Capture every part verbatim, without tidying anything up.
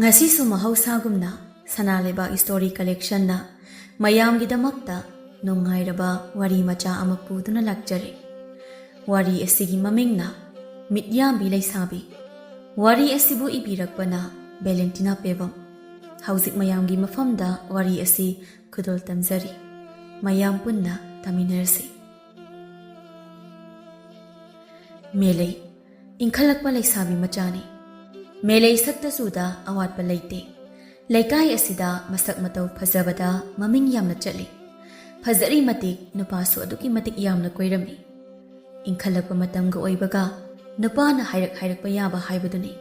ꯉꯁꯤꯁꯨ ꯃꯍꯧꯁꯥꯒꯨꯝꯅ ꯁꯅꯥ ꯂꯩꯕꯥꯛ ꯁ꯭ꯇꯣꯔꯤ ꯀꯂꯦꯛꯁꯟꯅ ꯃꯌꯥꯝꯒꯤꯗꯃꯛꯇ ꯅꯨꯡꯉꯥꯏꯔꯕ ꯋꯥꯔꯤ ꯃꯆꯥ ꯑꯃ ꯄꯨꯗꯨꯅ ꯂꯥꯛꯆꯔꯤ꯫ ꯋꯥꯔꯤ ꯑꯁꯤꯒꯤ ꯃꯃꯤꯡꯅ ꯃꯤꯠꯌꯥꯝꯕꯤ ꯂꯩꯁꯥꯕꯤ꯫ ꯋꯥꯔꯤ ꯑꯁꯤꯕꯨ ꯏꯕꯤꯔꯛꯄꯅ ꯚꯦꯂꯦꯟꯇꯤꯅꯥ ꯄꯦꯕꯝ꯫ ꯍꯧꯖꯤꯛ ꯃꯌꯥꯝꯒꯤ ꯃꯐꯝꯗ ꯋꯥꯔꯤ ꯑꯁꯤ ꯈꯨꯗꯣꯜ ꯇꯝꯖꯔꯤ꯫ ꯃꯌꯥꯝ ꯄꯨꯟꯅ ꯇꯥꯃꯤꯟꯅꯔꯁꯤ꯫ ꯃꯦꯂꯩ, ꯏꯟꯈꯠꯂꯛꯄ ꯂꯩꯁꯥꯕꯤ ꯃꯆꯥꯅꯤ꯫ ꯃꯦꯂꯩ ꯁꯛꯇ ꯆꯨꯗ ꯑꯋꯥꯠꯄ ꯂꯩꯇꯦ꯫ ꯂꯩꯀꯥꯏ ꯑꯁꯤꯗ ꯃꯁꯛ ꯃꯇꯧ ꯐꯖꯕꯗ ꯃꯃꯤꯡ ꯌꯥꯝꯅ ꯆꯠꯂꯤ꯫ ꯐꯖꯔꯤ ꯃꯇꯤꯛ ꯅꯨꯄꯥꯁꯨ ꯑꯗꯨꯛꯀꯤ ꯃꯇꯤꯛ ꯌꯥꯝꯅ ꯀꯣꯏꯔꯝꯃꯤ꯫ ꯏꯟꯈꯠꯂꯛꯄ ꯃꯇꯝꯒ ꯑꯣꯏꯕꯒ ꯅꯨꯄꯥꯅ ꯍꯥꯏꯔꯛ ꯍꯥꯏꯔꯛꯄ ꯌꯥꯕ ꯍꯥꯏꯕꯗꯨꯅꯤ꯫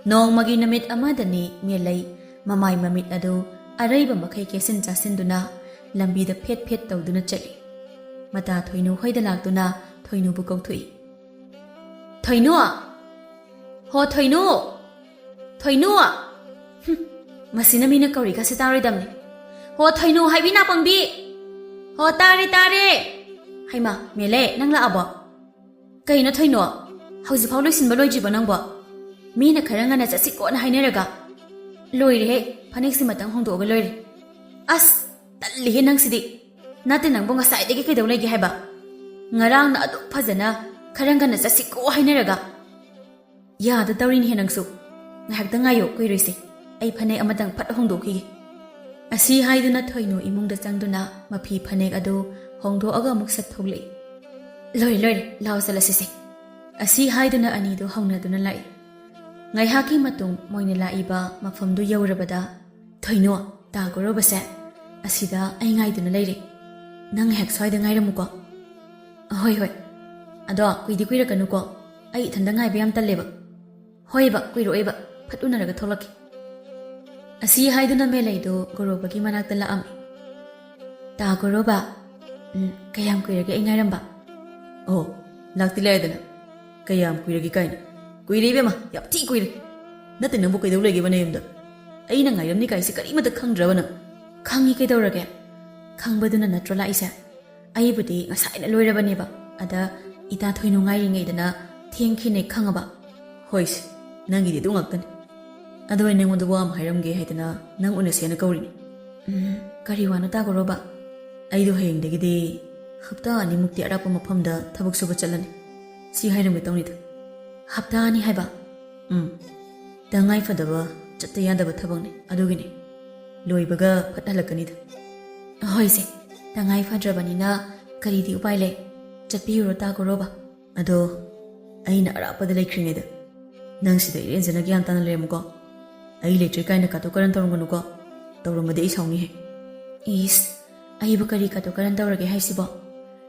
ꯅꯣꯡꯃꯒꯤ ꯅꯨꯃꯤꯠ ꯑꯃꯗꯅꯤ ꯃꯦꯂꯩ ꯃꯃꯥꯏ ꯃꯃꯤꯠ ꯑꯗꯨ ꯑꯔꯩꯕ ꯃꯈꯩ ꯀꯦꯁꯤꯟ ꯆꯥꯁꯤꯟꯗꯨꯅ ꯂꯝꯕꯤꯗ ꯐꯦꯠ ꯐꯦꯠ ꯇꯧꯗꯨꯅ ꯆꯠꯂꯤ꯫ ꯃꯇꯥ ꯊꯣꯏꯅꯨ ꯍꯣꯏꯗ ꯂꯥꯛꯇꯨꯅ ꯊꯣꯏꯅꯨꯕꯨ ꯀꯧꯊꯣꯛꯏ꯫ "ꯊꯣꯏꯅꯨ! ꯍꯣ ꯊꯣꯏꯅꯨ! ꯊꯣꯏꯅꯨ!" ꯍꯨꯝ, ꯃꯁꯤꯅ ꯃꯤꯅ ꯀꯧꯔꯤꯒꯁꯦ ꯇꯥꯔꯣꯏꯗꯕꯅꯤ꯫ "ꯍꯣ ꯊꯣꯏꯅꯨ ꯍꯥꯏꯕꯤ ꯅꯥꯄꯪꯕꯤ! ꯍꯣ ꯇꯥꯔꯦ ꯇꯥꯔꯦ!" "ꯍꯩꯃꯥ, ꯃꯦꯂꯩ, ꯅꯪ ꯂꯥꯛꯑꯕꯣ? ꯀꯩꯅꯣ ꯊꯣꯏꯅꯨ, ꯍꯧꯖꯤꯛꯐꯥꯎ ꯂꯣꯏꯁꯤꯟꯕ ꯂꯣꯏꯗ꯭ꯔꯤꯕꯣ ꯅꯪꯕꯣ? ꯃꯤꯅ ꯈꯔ ꯉꯟꯅ ꯆꯠꯁꯤꯀꯣꯅ ꯍꯥꯏꯅꯔꯒ?" "ꯂꯣꯏꯔꯦꯍꯦ, ꯐꯅꯦꯛꯁꯤꯃꯇꯪ ꯍꯣꯡꯗꯣꯛꯑꯒ ꯂꯣꯏꯔꯦ꯫" "ꯑꯁ, ꯇꯜꯂꯤꯍꯦ ꯅꯪꯁꯤꯗꯤ꯫ ꯅꯠꯇꯦ, ꯅꯪꯕꯨ ꯉꯁꯥꯏꯗꯒꯤ ꯀꯩꯗꯧ ꯂꯩꯒꯦ ꯍꯥꯏꯕ? ꯉꯔꯥꯡꯅ ꯑꯗꯨꯛ ꯐꯖꯅ ꯈꯔ ꯉꯟꯅ ꯆꯠꯁꯤꯀꯣ ꯍꯥꯏꯅꯔꯒ?" "ꯌꯥꯗ ꯇꯧꯔꯤꯅꯦꯍꯦ ꯅꯪꯁꯨ꯫ ꯉꯥꯏꯍꯥꯛꯇꯪ ꯉꯥꯏꯌꯣ, ꯀꯨꯏꯔꯣꯏꯁꯦ꯫ ꯑꯩ ꯐꯅꯦꯛ ꯑꯃꯇꯪ ꯐꯠ ꯍꯣꯡꯗꯣꯛꯈꯤꯒꯦ꯫" ꯑꯁꯤ ꯍꯥꯏꯗꯨꯅ ꯊꯣꯏꯅꯨ ꯏꯃꯨꯡꯗ ꯆꯪꯗꯨꯅ ꯃꯐꯤ ꯐꯅꯦꯛ ꯑꯗꯨ ꯍꯣꯡꯗꯣꯛꯑꯒ ꯑꯃꯨꯛ ꯁꯠ ꯊꯣꯛꯂꯛꯏ꯫ "ꯂꯣꯏꯔꯦ, ꯂꯣꯏꯔꯦ, ꯂꯥꯛꯑꯣ ꯆꯠꯂꯁꯤꯁꯦ꯫" ꯑꯁꯤ ꯍꯥꯏꯗꯨꯅ ꯑꯅꯤꯗꯨ ꯍꯧꯅꯗꯨꯅ ꯂꯥꯛꯏ꯫ ꯉꯥꯏꯍꯥꯛꯀꯤ ꯃꯇꯨꯡ ꯃꯣꯏꯅ ꯂꯥꯛꯏꯕ ꯃꯐꯝꯗꯨ ꯌꯧꯔꯕꯗ, "ꯊꯣꯏꯅꯨ, ꯇꯥ ꯒꯣꯔꯣꯕꯁꯦ ꯑꯁꯤꯗ ꯑꯩ ꯉꯥꯏꯗꯨꯅ ꯂꯩꯔꯦ꯫ ꯅꯪ ꯉꯥꯏꯍꯥꯛ ꯁ꯭ꯋꯥꯏꯗ ꯉꯥꯏꯔꯝꯃꯨꯀꯣ꯫" "ꯍꯣꯏ, ꯍꯣꯏ꯫ ꯑꯗꯣ ꯀꯨꯏꯗꯤ ꯀꯨꯏꯔꯛꯀꯅꯨꯀꯣ꯫ ꯑꯩ ꯏꯊꯟꯗ ꯉꯥꯏꯕ ꯌꯥꯝ ꯇꯜꯂꯦꯕ꯫" "ꯍꯣꯏꯕ, ꯀꯨꯏꯔꯛꯑꯣꯏꯕ꯫ ꯐꯠ ꯎꯅꯔꯒ ꯊꯣꯛꯂꯛꯀꯦ꯫" ꯑꯁꯤ ꯍꯥꯏꯗꯨꯅ ꯃꯦꯂꯩꯗꯨ ꯒꯣꯔꯣꯕꯒꯤ ꯃꯅꯥꯛꯇ ꯂꯥꯛꯑꯝꯃꯤ꯫ "ꯇꯥ ꯒꯣꯔꯣꯕ, ꯎꯝ, ꯀꯌꯥꯝ ꯀꯨꯏꯔꯒꯦ ꯑꯩ ꯉꯥꯏꯔꯝꯕ?" "ꯑꯣ, ꯂꯥꯛꯇꯤ ꯂꯥꯛꯑꯦꯗꯅ꯫ ꯀꯌꯥꯝ ꯀꯨꯏꯔꯒꯦ ꯀꯥꯏꯅ꯫ ꯀꯨꯏꯔꯦ ꯏꯕꯦꯝꯃ, ꯌꯥꯝ ꯊꯤ ꯀꯨꯏꯔꯦ꯫ ꯅꯠꯇꯦ, ꯅꯪꯕꯨ ꯀꯩꯗꯧ ꯂꯩꯒꯦꯕ ꯅꯌꯨꯝꯗ? ꯑꯩꯅ ꯉꯥꯏꯔꯝꯅꯤ ꯀꯥꯏꯁꯦ ꯀꯔꯤꯃꯠꯇ ꯈꯪꯗ꯭ꯔꯕ ꯅꯪ?" "ꯈꯪꯉꯤ, ꯀꯩꯗꯧꯔꯒꯦ? ꯈꯪꯕꯗꯨꯅ ꯅꯠꯇ꯭ꯔꯣ ꯂꯥꯛꯏꯁꯦ? ꯑꯩꯕꯨꯗꯤ ꯉꯁꯥꯏꯅ ꯂꯣꯏꯔꯕꯅꯦꯕ꯫ ꯑꯗ ꯏꯇꯥ ꯊꯣꯏꯅꯨ ꯉꯥꯏꯔꯤꯉꯩꯗꯅ ꯊꯦꯡꯈꯤꯅꯦ ꯈꯪꯉꯕ?" "ꯍꯣꯏꯁꯦ, ꯅꯪꯒꯤꯗꯤ ꯑꯗꯨ ꯉꯥꯛꯇꯅꯤ꯫ ꯑꯗꯣ ꯑꯩ ꯅꯉꯣꯟꯗ ꯋꯥ ꯑꯃ ꯍꯥꯏꯔꯝꯒꯦ ꯍꯥꯏꯗꯅ ꯅꯪ ꯎꯅꯁꯦꯅ ꯀꯧꯔꯤꯅꯤ꯫ ꯎꯝ, ꯀꯔꯤ ꯋꯥꯅꯣ ꯇꯥꯒꯣꯔꯣꯕ? ꯑꯩꯗꯣ ꯍꯌꯦꯡꯗꯒꯤꯗꯤ ꯍꯞꯇꯥ ꯑꯅꯤꯃꯨꯛꯇꯤ ꯑꯔꯥꯞꯄ ꯃꯐꯝꯗ ꯊꯕꯛ ꯁꯨꯕ ꯆꯠꯂꯅꯤ꯫ ꯁꯤ ꯍꯥꯏꯔꯝꯒꯦ ꯇꯧꯅꯤꯗ꯫ ꯍꯞꯇꯥ ꯑꯅꯤ ꯍꯥꯏꯕ? ꯎꯝ, ꯇꯉꯥꯏ ꯐꯗꯕ ꯆꯠꯇ ꯌꯥꯗꯕ ꯊꯕꯛꯅꯤ, ꯑꯗꯨꯒꯤꯅꯤ꯫ ꯂꯣꯏꯕꯒ ꯐꯠ ꯍꯜꯂꯛꯀꯅꯤꯗ꯫ ꯍꯣꯏꯁꯦ, ꯇꯉꯥꯏ ꯐꯗ꯭ꯔꯕꯅꯤꯅ ꯀꯔꯤꯗꯤ ꯎꯄꯥꯏ ꯂꯩ? ꯆꯠꯄꯤꯔꯨꯔꯣ ꯇꯥꯒꯣꯔꯣꯕ꯫ ꯑꯗꯣ ꯑꯩꯅ ꯑꯔꯥꯞꯄꯗ ꯂꯩꯈ꯭ꯔꯤꯉꯩꯗ ꯅꯪ ꯁꯤꯗ ꯏꯔꯦꯟꯖꯅ ꯒ꯭ꯌꯥꯟ ꯇꯥꯅ ꯂꯩꯔꯝꯃꯨꯀꯣ꯫ ꯑꯩ ꯂꯩꯇ꯭ꯔꯦ ꯀꯥꯏꯅ ꯀꯥꯇꯨ ꯀꯔꯟ ꯇꯧꯔꯝꯒꯅꯨꯀꯣ꯫ ꯇꯧꯔꯝꯃꯗꯤ ꯑꯩ ꯁꯥꯎꯅꯤꯍꯦ꯫ ꯏꯁ, ꯑꯩꯕꯨ ꯀꯔꯤ ꯀꯥꯇꯨ ꯀꯔꯟ ꯇꯧꯔꯒꯦ ꯍꯥꯏꯁꯤꯕꯣ?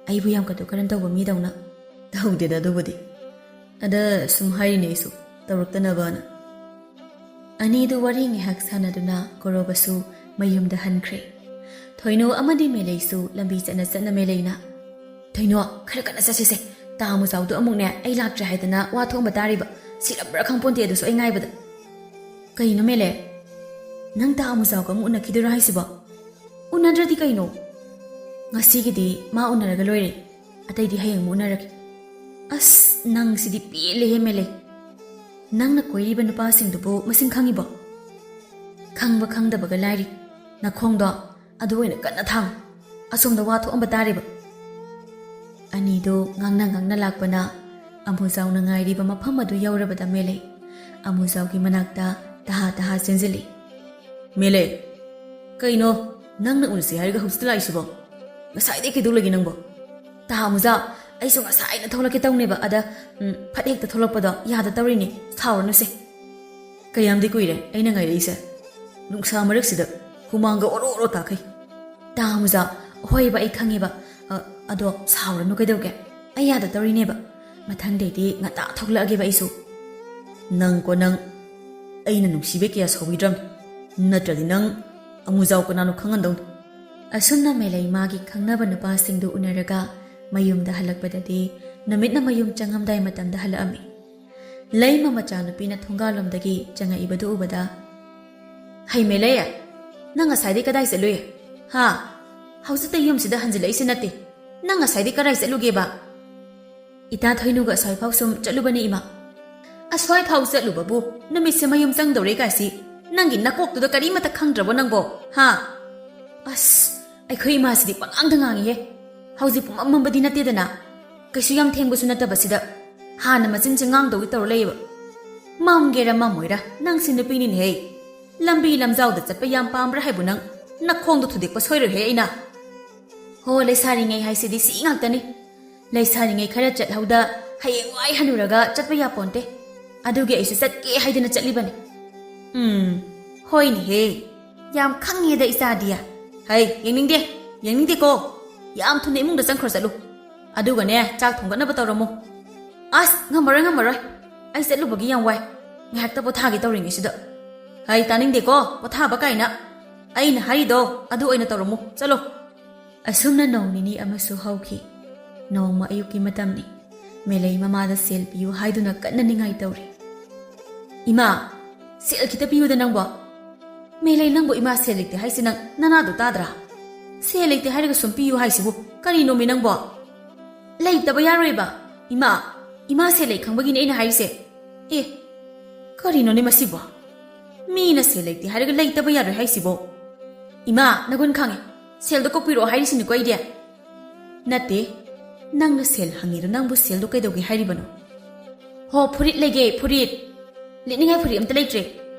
ꯑꯩꯕꯨ ꯌꯥꯝ ꯀꯥꯇꯨ ꯀꯔꯟ ꯇꯧꯕ ꯃꯤꯗꯧꯅ꯫ ꯇꯧꯗꯦꯗ ꯑꯗꯨꯕꯨꯗꯤ꯫ ꯑꯗ ꯁꯨꯝ ꯍꯥꯏꯔꯤꯅꯦ ꯑꯩꯁꯨ, ꯇꯧꯔꯛꯇꯅꯕꯅ꯫ ꯑꯅꯤꯗꯨ ꯋꯥꯔꯤ ꯉꯥꯏꯍꯥꯛ ꯁꯥꯟꯅꯗꯨꯅ ꯒꯣꯔꯣꯕꯁꯨ ꯃꯌꯨꯝꯗ ꯍꯟꯈ꯭ꯔꯦ꯫ ꯊꯣꯏꯅꯨ ꯑꯃꯗꯤ ꯃꯦꯂꯩꯁꯨ ꯂꯝꯕꯤ ꯆꯠꯅ ꯆꯠꯅ ꯃꯦꯂꯩꯅ, "ꯊꯣꯏꯅꯨ, ꯈꯔ ꯀꯟꯅ ꯆꯠꯁꯤꯁꯦ꯫ ꯇꯥ ꯃꯨꯖꯥꯎꯗꯣ ꯑꯃꯨꯛꯅꯦ ꯑꯩ ꯂꯥꯛꯇ꯭ꯔꯦ ꯍꯥꯏꯗꯅ ꯋꯥ ꯊꯣꯛꯑꯝꯕ ꯇꯥꯔꯤꯕ꯫ ꯁꯤꯔꯝꯕ꯭ꯔꯥ ꯈꯪꯄꯣꯟꯇꯦ ꯑꯗꯨꯁꯨ ꯑꯩ ꯉꯥꯏꯕꯗ꯫" "ꯀꯩꯅꯣ ꯃꯦꯂꯩ? ꯅꯪ ꯇꯥ ꯃꯨꯖꯥꯎꯒ ꯑꯃꯨꯛ ꯎꯅꯈꯤꯗꯣꯏꯔꯣ ꯍꯥꯏꯁꯤꯕꯣ?" "ꯎꯅꯗ꯭ꯔꯗꯤ ꯀꯩꯅꯣ? ꯉꯁꯤꯒꯤꯗꯤ ꯃꯥ ꯎꯅꯔꯒ ꯂꯣꯏꯔꯦ꯫ ꯑꯇꯩꯗꯤ ꯍꯌꯦꯡ ꯑꯃꯨꯛ ꯎꯅꯔꯒꯦ꯫" "ꯑꯁ, ꯅꯪ ꯁꯤꯗꯤ ꯄꯦꯜꯂꯦꯍꯦ ꯃꯦꯂꯩ꯫ ꯅꯪꯅ ꯀꯣꯏꯔꯤꯕ ꯅꯨꯄꯥꯁꯤꯡꯗꯨꯕꯨ ꯃꯁꯤꯡ ꯈꯪꯉꯤꯕꯣ?" "ꯈꯪꯕ ꯈꯪꯗꯕꯒ ꯂꯥꯏꯔꯤ꯫ ꯅꯈꯣꯡꯗꯣ ꯑꯗꯨ ꯑꯣꯏꯅ ꯀꯟꯅ ꯊꯥꯡ꯫ ꯑꯁꯣꯝꯗ ꯋꯥ ꯊꯣꯛꯑꯝꯕ ꯇꯥꯔꯦꯕ꯫" ꯑꯅꯤꯗꯨ ꯉꯥꯡꯅ ꯉꯥꯡꯅ ꯂꯥꯛꯄꯅ ꯑꯃꯨꯖꯥꯎꯅ ꯉꯥꯏꯔꯤꯕ ꯃꯐꯝ ꯑꯗꯨ ꯌꯧꯔꯕꯗ ꯃꯦꯂꯩ ꯑꯃꯨꯖꯥꯎꯒꯤ ꯃꯅꯥꯛꯇ ꯇꯍꯥ ꯇꯍꯥ ꯆꯦꯟꯁꯤꯜꯂꯤ꯫ "ꯃꯦꯂꯩ, ꯀꯩꯅꯣ? ꯅꯪꯅ ꯎꯅꯁꯤ ꯍꯥꯏꯔꯒ ꯍꯧꯖꯤꯛꯇ ꯂꯥꯛꯏꯁꯤꯕꯣ? ꯉꯁꯥꯏꯗꯩ ꯀꯩꯗꯧ ꯂꯩꯒꯦ ꯅꯪꯕꯣ?" "ꯇꯥ ꯑꯃꯨꯖꯥꯎ, ꯑꯩꯁꯨ ꯉꯁꯥꯏꯅ ꯊꯣꯛꯂꯛꯀꯦ ꯇꯧꯅꯦꯕ, ꯑꯗ, ꯎꯝ, ꯐꯠ ꯍꯦꯛꯇ ꯊꯣꯛꯂꯛꯄꯗꯣ ꯌꯥꯗ ꯇꯧꯔꯤꯅꯦ, ꯁꯥꯎꯔꯅꯨꯁꯦ꯫" "ꯀꯌꯥꯝꯗꯤ ꯀꯨꯏꯔꯦ ꯑꯩꯅ ꯉꯥꯏꯔꯛꯏꯁꯦ? ꯅꯨꯡꯁꯥ ꯃꯔꯛꯁꯤꯗ ꯍꯨꯃꯥꯡꯒ ꯑꯣꯔꯣ ꯑꯣꯔꯣ ꯇꯥꯈꯩ꯫" "ꯇꯥ ꯑꯃꯨꯖꯥꯎ, ꯍꯣꯏꯕ, ꯑꯩ ꯈꯪꯉꯦꯕ꯫ ꯑ, ꯑꯗꯣ ꯁꯥꯎꯔꯅꯨ ꯀꯩꯗꯧꯒꯦ? ꯑꯩ ꯌꯥꯗ ꯇꯧꯔꯤꯅꯦꯕ꯫ ꯃꯊꯪꯗꯩꯗꯤ ꯉꯟꯇꯥ ꯊꯣꯛꯂꯛꯑꯒꯦꯕ ꯑꯩꯁꯨ꯫" "ꯅꯪꯀꯣ ꯅꯪ, ꯑꯩꯅ ꯅꯨꯡꯁꯤꯕꯩ ꯀꯌꯥ ꯁꯥꯎꯕꯤꯗ꯭ꯔꯝꯅꯤ꯫ ꯅꯠꯇ꯭ꯔꯗꯤ ꯅꯪ ꯑꯃꯨꯖꯥꯎ ꯀꯅꯥꯅꯣ ꯈꯪꯍꯟꯗꯧꯅꯤ꯫" ꯑꯁꯨꯝꯅ ꯃꯦꯂꯩ ꯃꯥꯒꯤ ꯈꯪꯅꯕ ꯅꯨꯄꯥꯁꯤꯡꯗꯨ ꯎꯅꯔꯒ ꯃꯌꯨꯝꯗ ꯍꯜꯂꯛꯄꯗꯗꯤ ꯅꯨꯃꯤꯠꯅ ꯃꯌꯨꯝ ꯆꯪꯉꯝꯗꯥꯏ ꯃꯇꯝꯗ ꯍꯜꯂꯛꯑꯝꯃꯤ꯫ ꯂꯩꯃ ꯃꯆꯥꯅꯨꯄꯤꯅ ꯊꯣꯡꯒꯥꯜꯂꯣꯝꯗꯒꯤ ꯆꯪꯉꯛꯏꯕꯗꯨ ꯎꯕꯗ, "ꯍꯩ ꯃꯦꯂꯩ, ꯅꯪ ꯉꯁꯥꯏꯗꯩ ꯀꯗꯥꯏ ꯆꯠꯂꯨꯏ? ꯍꯥ? ꯍꯧꯖꯤꯛꯇ ꯌꯨꯝꯁꯤꯗ ꯍꯟꯖꯤꯜꯂꯛꯏꯁꯤ ꯅꯠꯇꯦ꯫ ꯅꯪ ꯉꯁꯥꯏꯗꯩ ꯀꯗꯥꯏ ꯆꯠꯂꯨꯒꯦꯕ?" "ꯏꯇꯥ ꯊꯣꯏꯅꯨꯒ ꯑꯁ꯭ꯋꯥꯏꯐꯥꯎ ꯁꯨꯝ ꯆꯠꯂꯨꯕꯅꯦ ꯏꯃꯥ꯫" ꯑꯁ꯭ꯋꯥꯏ ꯐꯥꯎ ꯆꯠꯂꯨꯕꯕꯨ ꯅꯨꯃꯤꯠꯁꯦ ꯃꯌꯨꯝ ꯆꯪꯗꯧꯔꯦ ꯀꯥꯏꯁꯤ꯫ ꯅꯪꯒꯤ ꯅꯀꯣꯛꯇꯨꯗ ꯀꯔꯤꯃꯠꯇ ꯈꯪꯗ꯭ꯔꯕꯣ ꯅꯪꯕꯣ? ꯍꯥ? ꯑꯁ, ꯑꯩꯈꯣꯏ ꯏꯃꯥꯁꯤꯗꯤ ꯄꯉꯥꯡꯗ ꯉꯥꯡꯉꯤꯍꯦ꯫ ꯍꯧꯖꯤꯛ ꯄꯨꯝꯃꯝꯕꯗꯤ ꯅꯠꯇꯦꯗꯅ꯫ ꯀꯩꯁꯨ ꯌꯥꯝ ꯊꯦꯡꯕꯁꯨ ꯅꯠꯇꯕꯁꯤꯗ꯫ ꯍꯥꯟꯅ ꯃꯆꯤꯟꯁꯦ ꯉꯥꯡꯗꯧꯒꯤ ꯇꯧꯔ ꯂꯩꯌꯦꯕ꯫ ꯃꯝꯒꯦꯔꯥ ꯃꯝꯃꯣꯏꯔꯥ, ꯅꯪꯁꯤ ꯅꯨꯄꯤꯅꯤꯅꯦꯍꯦ꯫ ꯂꯝꯕꯤ ꯂꯝꯖꯥꯎꯗ ꯆꯠꯄ ꯌꯥꯝ ꯄꯥꯝꯕ꯭ꯔꯥ ꯍꯥꯏꯕꯨ ꯅꯪ? ꯅꯈꯣꯡꯗꯣ ꯊꯨꯗꯦꯛꯄ ꯁꯣꯏꯔꯣꯏꯍꯦ ꯑꯩꯅ꯫ ꯍꯣ, ꯂꯩꯁꯥꯔꯤꯉꯩ ꯍꯥꯏꯁꯤꯗꯤ ꯁꯤ ꯉꯥꯛꯇꯅꯤ꯫ ꯂꯩꯁꯥꯔꯤꯉꯩ ꯈꯔ ꯆꯠꯍꯧꯗ ꯍꯌꯦꯡꯋꯥꯏ ꯍꯅꯨꯔꯒ ꯆꯠꯄ ꯌꯥꯄꯣꯟꯇꯦ꯫ ꯑꯗꯨꯒꯤ ꯑꯩꯁꯨ ꯆꯠꯀꯦ ꯍꯥꯏꯗꯅ ꯆꯠꯂꯤꯕꯅꯤ꯫ ꯎꯝ, ꯍꯣꯏꯅꯦꯍꯦ꯫ ꯌꯥꯝ ꯈꯪꯉꯦꯗ ꯏꯆꯥꯗꯤ꯫ ꯍꯩ, ꯌꯦꯡꯅꯤꯡꯗꯦ, ꯌꯦꯡꯅꯤꯡꯗꯦꯀꯣ꯫ ꯌꯥꯝ ꯊꯨꯅ ꯏꯃꯨꯡꯗ ꯆꯪꯈ꯭ꯔꯣ ꯆꯠꯂꯨ꯫ ꯑꯗꯨꯒꯅꯦ, ꯆꯥꯛ ꯊꯣꯡꯒꯠꯅꯕ ꯇꯧꯔꯝꯃꯨ꯫ ꯑꯁ, ꯉꯝꯃꯔꯣꯏ, ꯉꯝꯃꯔꯣꯏ꯫ ꯑꯩ ꯆꯠꯂꯨꯕꯒꯤ ꯌꯥꯝ ꯋꯥꯏ꯫ ꯉꯥꯏꯍꯥꯛꯇ ꯄꯣꯊꯥꯒꯦ ꯇꯧꯔꯤꯉꯩꯁꯤꯗ꯫ ꯍꯩ, ꯇꯥꯅꯤꯡꯗꯦꯀꯣ, ꯄꯣꯊꯥꯕ ꯀꯥꯏꯅ꯫ ꯑꯩꯅ ꯍꯥꯏꯔꯤꯗꯣ ꯑꯗꯨ ꯑꯣꯏꯅ ꯇꯧꯔꯝꯃꯨ, ꯆꯠꯂꯣ꯫ ꯑꯁꯨꯝꯅ ꯅꯣꯡ ꯅꯤꯅꯤ ꯑꯃꯁꯨ ꯍꯧꯈꯤ꯫ ꯅꯣꯡꯃ ꯑꯌꯨꯛꯀꯤ ꯃꯇꯝꯅꯤ꯫ ꯃꯦꯂꯩ ꯃꯃꯥꯗ ꯁꯦꯜ ꯄꯤꯌꯨ ꯍꯥꯏꯗꯨꯅ ꯀꯟꯅ ꯅꯤꯡꯉꯥꯏ ꯇꯧꯔꯤ꯫ "ꯏꯃꯥ, ꯁꯦꯜ ꯈꯤꯇ ꯄꯤꯌꯨꯗ ꯅꯪꯕꯣ꯫" "ꯃꯦꯂꯩ, ꯅꯪꯕꯨ ꯏꯃꯥ ꯁꯦꯜ ꯂꯩꯇꯦ ꯍꯥꯏꯁꯦ ꯅꯪ ꯅꯅꯥꯗꯣ ꯇꯥꯗ꯭ꯔꯥ? ꯁꯦꯜ ꯂꯩꯇꯦ ꯍꯥꯏꯔꯒ ꯁꯨꯝ ꯄꯤꯌꯨ ꯍꯥꯏꯁꯤꯕꯨ ꯀꯔꯤꯅꯣꯃꯤ ꯅꯪꯕꯣ?" "ꯂꯩꯇꯕ ꯌꯥꯔꯣꯏꯕ꯫ ꯏꯃꯥ, ꯏꯃꯥ ꯁꯦꯜ ꯂꯩ ꯈꯪꯕꯒꯤꯅꯦ ꯑꯩꯅ ꯍꯥꯏꯔꯤꯁꯦ꯫" "ꯑꯦ, ꯀꯔꯤꯅꯣꯅꯦ ꯃꯁꯤꯕꯣ? ꯃꯤꯅ ꯁꯦꯜ ꯂꯩꯇꯦ ꯍꯥꯏꯔꯒ ꯂꯩꯇꯕ ꯌꯥꯔꯣꯏ ꯍꯥꯏꯁꯤꯕꯣ? ꯏꯃꯥ, ꯅꯒꯨꯟ ꯈꯪꯉꯦ꯫ ꯁꯦꯜꯗꯣ ꯀꯣꯛꯄꯤꯔꯛꯑꯣ ꯍꯥꯏꯔꯤꯁꯤꯅꯤꯀꯣ ꯑꯩꯗꯤ꯫" "ꯅꯠꯇꯦ, ꯅꯪꯅ ꯁꯦꯜ ꯍꯪꯉꯤꯗꯣ ꯅꯪꯕꯨ ꯁꯦꯜꯗꯣ ꯀꯩꯗꯧꯒꯦ ꯍꯥꯏꯔꯤꯕꯅꯣ?" "ꯍꯣ, ꯐꯨꯔꯤꯠ ꯂꯩꯒꯦ, ꯐꯨꯔꯤꯠ꯫ ꯂꯤꯠꯅꯤꯡꯉꯥꯏ ꯐꯨꯔꯤꯠ ꯑꯝꯇ ꯂꯩꯇ꯭ꯔꯦ꯫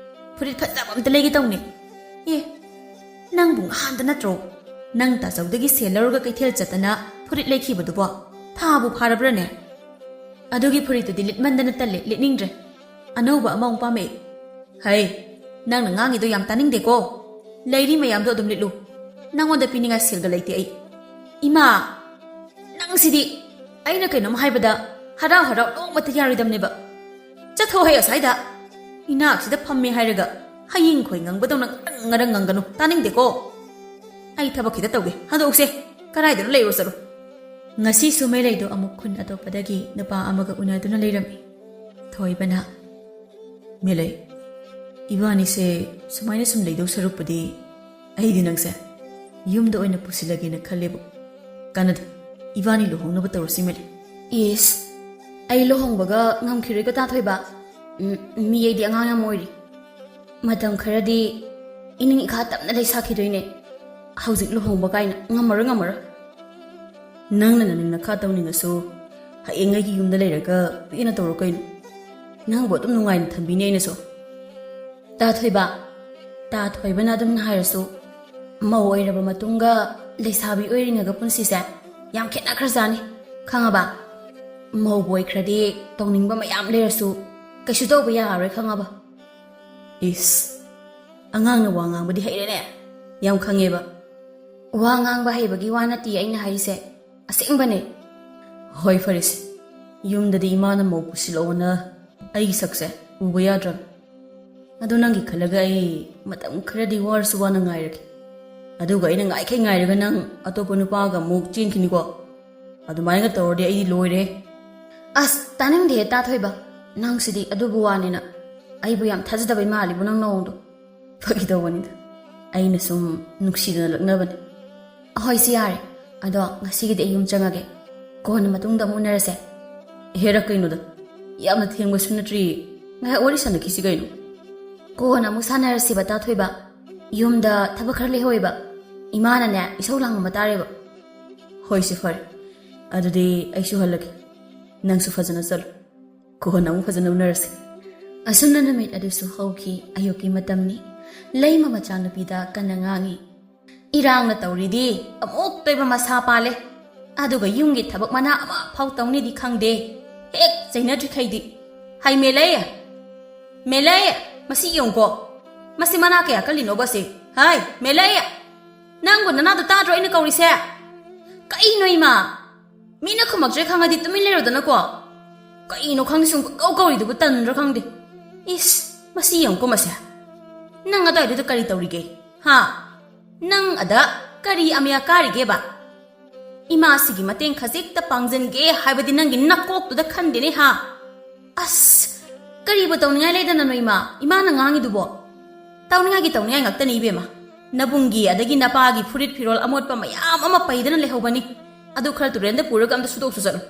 ꯐꯨꯔꯤꯠ ꯐꯖꯕ ꯑꯝꯇ ꯂꯩꯒꯦ ꯇꯧꯅꯦ꯫" "ꯑꯦ, ꯅꯪꯕꯨ ꯉꯍꯥꯟꯗ ꯅꯠꯇ꯭ꯔꯣ ꯅꯪ ꯇꯥꯆꯧꯗꯒꯤ ꯁꯦꯜ ꯂꯧꯔꯒ ꯀꯩꯊꯦꯜ ꯆꯠꯇꯅ ꯐꯨꯔꯤꯠ ꯂꯩꯈꯤꯕꯗꯨꯕꯣ? ꯐꯥꯕꯨ ꯐꯥꯔꯕ꯭ꯔꯅꯦ? ꯑꯗꯨꯒꯤ ꯐꯨꯔꯤꯠꯇꯨꯗꯤ ꯂꯤꯠꯃꯟꯗꯅ ꯇꯜꯂꯦ, ꯂꯤꯠꯅꯤꯡꯗ꯭ꯔꯦ꯫ ꯑꯅꯧꯕ ꯑꯃꯃꯨꯛ ꯄꯥꯝꯃꯛꯑꯦ꯫" "ꯍꯩ, ꯅꯪꯅ ꯉꯥꯡꯉꯤꯗꯣ ꯌꯥꯝ ꯇꯥꯅꯤꯡꯗꯦꯀꯣ꯫ ꯂꯩꯔꯤ ꯃꯌꯥꯝꯗꯣ ꯑꯗꯨꯝ ꯂꯤꯠꯂꯨ꯫ ꯅꯪꯉꯣꯟꯗ ꯄꯤꯅꯤꯡꯉꯥꯏ ꯁꯦꯜꯒ ꯂꯩꯇꯦ ꯑꯩ꯫" "ꯏꯃꯥ, ꯅꯪꯁꯤꯗꯤ꯫ ꯑꯩꯅ ꯀꯩꯅꯣꯝ ꯍꯥꯏꯕꯗ ꯍꯔꯥꯎ ꯍꯔꯥꯎ ꯅꯣꯡꯃꯇ ꯌꯥꯔꯣꯏꯗꯕꯅꯦꯕ꯫ ꯆꯠꯊꯣꯛꯍꯦ ꯑꯁ꯭ꯋꯥꯏꯗ꯫ ꯏꯅꯥꯛꯁꯤꯗ ꯐꯝꯃꯦ ꯍꯥꯏꯔꯒ ꯍꯌꯤꯡ ꯈꯣꯏ ꯉꯪꯕꯗꯧꯅ ꯉꯔꯪ ꯉꯔꯪ ꯉꯪꯒꯅꯨ, ꯇꯥꯅꯤꯡꯗꯦꯀꯣ꯫ ꯑꯩ ꯊꯕꯛ ꯈꯤꯇ ꯇꯧꯒꯦ, ꯍꯟꯗꯣꯛꯎꯁꯦ꯫ ꯀꯗꯥꯏꯗꯅꯣ ꯂꯩꯔꯨꯔꯣ ꯆꯠꯂꯨ꯫" ꯉꯁꯤꯁꯨ ꯃꯦꯂꯩꯗꯣ ꯑꯃꯨꯛ ꯈꯨꯟ ꯑꯇꯣꯞꯄꯗꯒꯤ ꯅꯨꯄꯥ ꯑꯃꯒ ꯎꯅꯗꯨꯅ ꯂꯩꯔꯝꯃꯤ꯫ ꯊꯣꯏꯕꯅ, "ꯃꯦꯂꯩ, ꯏꯕꯥꯅꯤꯁꯦ ꯁꯨꯃꯥꯏꯅ ꯁꯨꯝ ꯂꯩꯗꯧ ꯁꯔꯨꯛꯄꯨꯗꯤ ꯑꯩꯗꯤ ꯅꯪꯁꯦ ꯌꯨꯝꯗ ꯑꯣꯏꯅ ꯄꯨꯁꯤꯜꯂꯒꯦꯅ ꯈꯜꯂꯦꯕꯨ꯫ ꯀꯥꯟꯅꯗꯦ, ꯏꯕꯥꯅꯤ ꯂꯨꯍꯣꯡꯅꯕ ꯇꯧꯔꯁꯤ ꯃꯦꯂꯩ꯫" "ꯏꯁ, ꯑꯩ ꯂꯨꯍꯣꯡꯕꯒ ꯉꯝꯈꯤꯔꯣꯏꯀꯣ ꯇꯥꯊꯣꯏꯕ꯫ ꯎꯝ, ꯃꯤ ꯑꯩꯗꯤ ꯑꯉꯥꯡ ꯌꯥꯝ ꯑꯣꯏꯔꯤ꯫ ꯃꯇꯝ ꯈꯔꯗꯤ ꯏꯅꯤꯡ ꯏꯈꯥ ꯇꯞꯅ ꯂꯩ ꯁꯥꯈꯤꯗꯣꯏꯅꯦ꯫ ꯍꯧꯖꯤꯛ ꯂꯨꯍꯣꯡꯕ ꯀꯥꯏꯅ ꯉꯝꯃꯔꯣꯏ, ꯉꯝꯃꯔꯣꯏ꯫ ꯅꯪꯅ ꯅꯅꯤꯡ ꯅꯈꯥ ꯇꯧꯅꯤꯡꯉꯁꯨ ꯍꯌꯦꯡ ꯑꯩꯒꯤ ꯌꯨꯝꯗ ꯂꯩꯔꯒ ꯄꯦꯟꯅ ꯇꯧꯔꯣ ꯀꯩꯅꯣ꯫ ꯅꯪꯕꯨ ꯑꯗꯨꯝ ꯅꯨꯡꯉꯥꯏꯅ ꯊꯝꯕꯤꯅꯦ ꯑꯩꯅꯁꯨ꯫ ꯇꯥ ꯊꯣꯏꯕ, ꯇꯥ ꯊꯣꯏꯕꯅ ꯑꯗꯨꯝ ꯍꯥꯏꯔꯁꯨ, ꯃꯧ ꯑꯣꯏꯔꯕ ꯃꯇꯨꯡꯒ ꯂꯩꯁꯥꯕꯤ ꯑꯣꯏꯔꯤꯉꯩꯒ ꯄꯨꯟꯁꯤꯁꯦ ꯌꯥꯝ ꯈꯦꯠꯅꯈ꯭ꯔꯖꯥꯠꯅꯤ, ꯈꯪꯉꯕ? ꯃꯧꯕꯨ ꯑꯣꯏꯈ꯭ꯔꯗꯤ ꯇꯧꯅꯤꯡꯕ ꯃꯌꯥꯝ ꯂꯩꯔꯁꯨ ꯀꯩꯁꯨ ꯇꯧꯕ ꯌꯥꯔꯔꯣꯏ, ꯈꯪꯉꯕ? ꯏꯁ, ꯑꯉꯥꯡꯅ ꯋꯥ ꯉꯥꯡꯕꯗꯤ ꯍꯩꯔꯦꯅꯦ, ꯌꯥꯝ ꯈꯪꯉꯦꯕ꯫ ꯋꯥ ꯉꯥꯡꯕ ꯍꯩꯕꯒꯤ ꯋꯥ ꯅꯠꯇꯦ ꯑꯩꯅ ꯍꯥꯏꯔꯤꯁꯦ, ꯑꯁꯦꯡꯕꯅꯦ꯫ ꯍꯣꯏ, ꯐꯔꯦꯁꯦ, ꯌꯨꯝꯗꯗꯤ ꯏꯃꯥꯅ ꯃꯧ ꯄꯨꯁꯤꯜꯂꯛꯑꯣꯅ ꯑꯩꯒꯤ ꯁꯛꯁꯦ ꯎꯕ ꯌꯥꯗ꯭ꯔꯕ꯫ ꯑꯗꯣ ꯅꯪꯒꯤ ꯈꯜꯂꯒ ꯑꯩ ꯃꯇꯝ ꯈꯔꯗꯤ ꯋꯥꯔꯁꯨ ꯋꯥꯅ ꯉꯥꯏꯔꯒꯦ꯫ ꯑꯗꯨꯒ ꯑꯩꯅ ꯉꯥꯏꯈꯩ ꯉꯥꯏꯔꯒ ꯅꯪ ꯑꯇꯣꯞꯄ ꯅꯨꯄꯥꯒ ꯑꯃꯨꯛ ꯆꯦꯟꯈꯤꯅꯤꯀꯣ꯫ ꯑꯗꯨꯃꯥꯏꯅ ꯇꯧꯔꯗꯤ ꯑꯩꯗꯤ ꯂꯣꯏꯔꯦ꯫ ꯑꯁ, ꯇꯥꯅꯤꯡꯗꯦꯍꯦ, ꯇꯥ ꯊꯣꯏꯕ꯫ ꯅꯪꯁꯤꯗꯤ ꯑꯗꯨꯕꯨ ꯋꯥꯅꯦꯅ꯫ ꯑꯩꯕꯨ ꯌꯥꯝ ꯊꯥꯖꯗꯕꯩ ꯃꯥꯜꯂꯤꯕꯨ ꯅꯪ ꯅꯑꯣꯡꯗꯣ꯫ ꯐꯥꯒꯤ ꯇꯧꯕꯅꯤꯗ꯫ ꯑꯩꯅ ꯁꯨꯝ ꯅꯨꯡꯁꯤꯗꯅ ꯂꯛꯅꯕꯅꯤ꯫ ꯑꯍꯣꯏ, ꯁꯤ ꯌꯥꯔꯦ꯫ ꯑꯗꯣ ꯉꯁꯤꯒꯤꯗꯤ ꯑꯩ ꯌꯨꯝ ꯆꯪꯉꯒꯦ꯫ ꯀꯣꯟꯅ ꯃꯇꯨꯡꯗ ꯑꯃꯨꯛ ꯎꯅꯔꯁꯦ꯫ ꯍꯦꯔꯥ, ꯀꯩꯅꯣꯗ? ꯌꯥꯝꯅ ꯊꯦꯡꯕꯁꯨ ꯅꯠꯇ꯭ꯔꯤ꯫ ꯉꯥꯏꯍꯥꯛ ꯋꯥꯔꯤ ꯁꯥꯟꯅꯈꯤꯁꯤ ꯀꯩꯅꯣ꯫ ꯀꯣꯟꯅ ꯑꯃꯨꯛ ꯁꯥꯟꯅꯔꯁꯤꯕ, ꯇꯥ ꯊꯣꯏꯕ꯫ ꯌꯨꯝꯗ ꯊꯕꯛ ꯈꯔ ꯂꯩꯍꯧꯋꯦꯕ꯫ ꯏꯃꯥꯅꯅꯦ, ꯏꯁꯧ ꯂꯥꯡꯉꯝꯕ ꯇꯥꯔꯦꯕ꯫ ꯍꯣꯏꯁꯦ, ꯐꯔꯦ꯫ ꯑꯗꯨꯗꯤ ꯑꯩꯁꯨ ꯍꯜꯂꯒꯦ꯫ ꯅꯪꯁꯨ ꯐꯖꯅ ꯆꯠꯂꯨ꯫ ꯀꯣꯟꯅ ꯑꯃꯨꯛ ꯐꯖꯅ ꯎꯅꯔꯁꯤ꯫ ꯑꯁꯨꯝꯅ ꯅꯨꯃꯤꯠ ꯑꯗꯨꯁꯨ ꯍꯧꯈꯤ꯫ ꯑꯌꯨꯛꯀꯤ ꯃꯇꯝꯅꯤ꯫ ꯂꯩꯃ ꯃꯆꯥꯅꯨꯄꯤꯗ ꯀꯟꯅ ꯉꯥꯡꯉꯤ꯫ ꯏꯔꯥꯡꯅ ꯇꯧꯔꯤꯗꯤ ꯑꯃꯨꯛ ꯇꯣꯏꯕ ꯃꯁꯥ ꯄꯥꯜꯂꯦ꯫ ꯑꯗꯨꯒ ꯌꯨꯝꯒꯤ ꯊꯕꯛ ꯃꯅꯥ ꯑꯃ ꯐꯥꯎ ꯇꯧꯅꯤꯗꯤ ꯈꯪꯗꯦ꯫ ꯍꯦꯛ ꯆꯩꯅꯗ꯭ꯔꯤꯈꯩꯗꯤ꯫ ꯍꯥꯏ ꯃꯦꯂꯩ! ꯃꯦꯂꯩ! ꯃꯁꯤ ꯌꯦꯡꯉꯨꯀꯣ꯫ ꯃꯁꯤ ꯃꯅꯥ ꯀꯌꯥ ꯀꯜꯂꯤꯅꯣꯕ ꯁꯤ? ꯍꯥꯏ ꯃꯦꯂꯩ! ꯅꯪꯕꯨ ꯅꯅꯥꯗꯣ ꯇꯥꯗ꯭ꯔꯣ ꯑꯩꯅ ꯀꯧꯔꯤꯁꯦ? ꯀꯩꯅꯣ ꯏꯃꯥ? ꯃꯤꯅ ꯈꯨꯝꯃꯛꯇ꯭ꯔꯦ ꯈꯪꯉꯗꯤ ꯇꯨꯃꯤꯟ ꯂꯩꯔꯣꯗꯅꯀꯣ꯫ ꯀꯩꯅꯣ ꯈꯪꯗꯦ, ꯁꯨꯝ ꯀꯧ ꯀꯧꯔꯤꯗꯨꯕꯨ ꯇꯟꯗ꯭ꯔꯣ ꯈꯪꯗꯦ꯫ ꯏꯁ, ꯃꯁꯤ ꯌꯦꯡꯉꯨꯀꯣ ꯃꯁꯦ꯫ ꯅꯪ ꯑꯗꯥꯏꯗꯨꯗ ꯀꯔꯤ ꯇꯧꯔꯤꯒꯦ? ꯍꯥ? ꯅꯪ ꯑꯗ ꯀꯔꯤ ꯑꯃꯤꯌꯥ ꯀꯥꯔꯤꯒꯦꯕ? ꯏꯃꯥꯁꯤꯒꯤ ꯃꯇꯦꯡ ꯈꯖꯤꯛꯇ ꯄꯥꯡꯖꯟꯒꯦ ꯍꯥꯏꯕꯗꯤ ꯅꯪꯒꯤ ꯅꯀꯣꯛꯇꯨꯗ ꯈꯟꯗꯦꯅꯦ ꯍꯥ? ꯑꯁ, ꯀꯔꯤꯕꯨ ꯇꯧꯅꯤꯡꯉꯥꯏ ꯂꯩꯗꯅꯅꯣ ꯏꯃꯥ? ꯏꯃꯥꯅ ꯉꯥꯡꯉꯤꯗꯨꯕꯣ? ꯇꯧꯅꯤꯡꯉꯥꯏꯒꯤ ꯇꯧꯅꯤꯡꯉꯥꯏ ꯉꯥꯛꯇꯅꯤ ꯏꯕꯦꯝꯃ꯫ ꯅꯕꯨꯡꯒꯤ ꯑꯗꯒꯤ ꯅꯄꯥꯒꯤ ꯐꯨꯔꯤꯠ ꯐꯤꯔꯣꯜ ꯑꯃꯣꯠꯄ ꯃꯌꯥꯝ ꯑꯃ ꯄꯩꯗꯅ ꯂꯩꯍꯧꯕꯅꯤ꯫ ꯑꯗꯨ ꯈꯔ ꯇꯨꯔꯦꯟꯗ ꯄꯨꯔꯒ ꯑꯝꯇ ꯁꯨꯗꯣꯛ ꯁꯨꯆꯠꯂꯨ꯫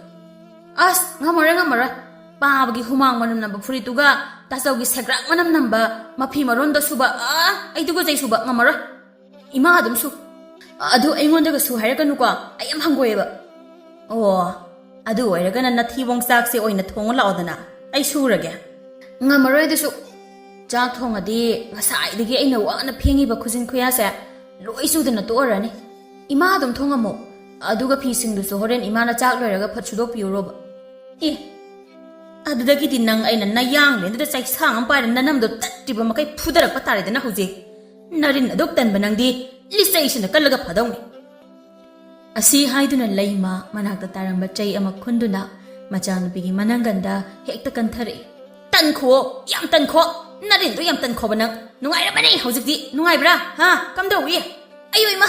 ꯑꯁ, ꯉꯝꯃꯔꯣꯏ, ꯉꯝꯃꯔꯣꯏ꯫ ꯄꯥꯕꯒꯤ ꯍꯨꯃꯥꯡ ꯃꯅꯝ ꯅꯝꯕ ꯐꯨꯔꯤꯠꯇꯨꯒ ꯇꯥꯆꯧꯒꯤ ꯁꯦꯒ꯭ꯔꯥꯛ ꯃꯅꯝ ꯅꯝꯕ ꯃꯐꯤ ꯃꯔꯣꯟꯗꯣ ꯁꯨꯕ, ꯑꯥ, ꯑꯩ ꯇꯨꯀꯠꯆꯩ ꯁꯨꯕ ꯉꯝꯃꯔꯣꯏ꯫ ꯏꯃꯥ ꯑꯗꯨꯝ ꯁꯨ꯫ ꯑꯗꯨ ꯑꯩꯉꯣꯟꯗꯒ ꯁꯨ ꯍꯥꯏꯔꯛꯀꯅꯨꯀꯣ, ꯑꯩ ꯌꯥꯝ ꯍꯪꯒꯣꯏꯑꯦꯕ꯫ ꯑꯣ, ꯑꯗꯨ ꯑꯣꯏꯔꯒꯅ ꯅꯊꯤꯕꯣꯡ ꯆꯥꯛꯁꯦ ꯑꯣꯏꯅ ꯊꯣꯡꯉ ꯂꯥꯛꯑꯣꯗꯅ, ꯑꯩ ꯁꯨꯔꯒꯦ꯫ ꯉꯝꯃꯔꯣꯏ ꯑꯗꯨꯁꯨ꯫ ꯆꯥꯛ ꯊꯣꯡꯉꯗꯤ ꯉꯁꯥꯏꯗꯒꯤ ꯑꯩꯅ ꯋꯥꯅ ꯐꯦꯡꯉꯤꯕ ꯈꯨꯖꯤꯟ ꯈꯨꯌꯥꯁꯦ ꯂꯣꯏ ꯆꯨꯗꯅ ꯇꯣꯛꯑꯔꯅꯤ꯫ ꯏꯃꯥ ꯑꯗꯨꯝ ꯊꯣꯡꯉꯝꯃꯣ꯫ ꯑꯗꯨꯒ ꯐꯤꯁꯤꯡꯗꯨꯁꯨ ꯍꯣꯔꯦꯟ ꯏꯃꯥꯅ ꯆꯥꯛ ꯂꯣꯏꯔꯒ ꯐꯠ ꯁꯨꯗꯣꯛꯄꯤꯔꯨꯔꯣꯕ꯫ ꯑꯦ, ꯑꯗꯨꯗꯒꯤꯗꯤ ꯅꯪ ꯑꯩꯅ ꯅꯌꯥꯡꯂꯦꯟꯗꯨꯗ ꯆꯩꯁꯥꯡ ꯑꯃ ꯄꯥꯏꯔ ꯅꯅꯝꯗꯣ ꯇꯠꯇ꯭ꯔꯤꯕ ꯃꯈꯩ ꯐꯨꯗꯔꯛꯄ ꯇꯥꯔꯦꯗꯅ ꯍꯧꯖꯤꯛ꯫ ꯅꯔꯤꯟ ꯑꯗꯨꯛ ꯇꯟꯕ ꯅꯪꯗꯤ ꯂꯤꯆꯩꯁꯤꯅ ꯀꯜꯂꯒ ꯐꯗꯧꯅꯤ꯫ ꯑꯁꯤ ꯍꯥꯏꯗꯨꯅ ꯂꯩꯃ ꯃꯅꯥꯛꯇ ꯇꯥꯔꯝꯕ ꯆꯩ ꯑꯃ ꯈꯨꯟꯗꯨꯅ ꯃꯆꯥꯅꯨꯄꯤꯒꯤ ꯃꯅꯪꯒꯟꯗ ꯍꯦꯛꯇ ꯀꯟꯊꯔꯛꯏ꯫ "ꯇꯟꯈꯣ, ꯌꯥꯝ ꯇꯟꯈꯣ, ꯅꯔꯤꯟꯗꯣ ꯌꯥꯝ ꯇꯟꯈꯣꯕ ꯅꯪ꯫ ꯅꯨꯡꯉꯥꯏꯔꯕꯅꯦ ꯍꯧꯖꯤꯛꯇꯤ, ꯅꯨꯡꯉꯥꯏꯕ꯭ꯔꯥ? ꯍꯥ? ꯀꯝꯗꯧꯏ? ꯑꯌꯣ ꯏꯃꯥ,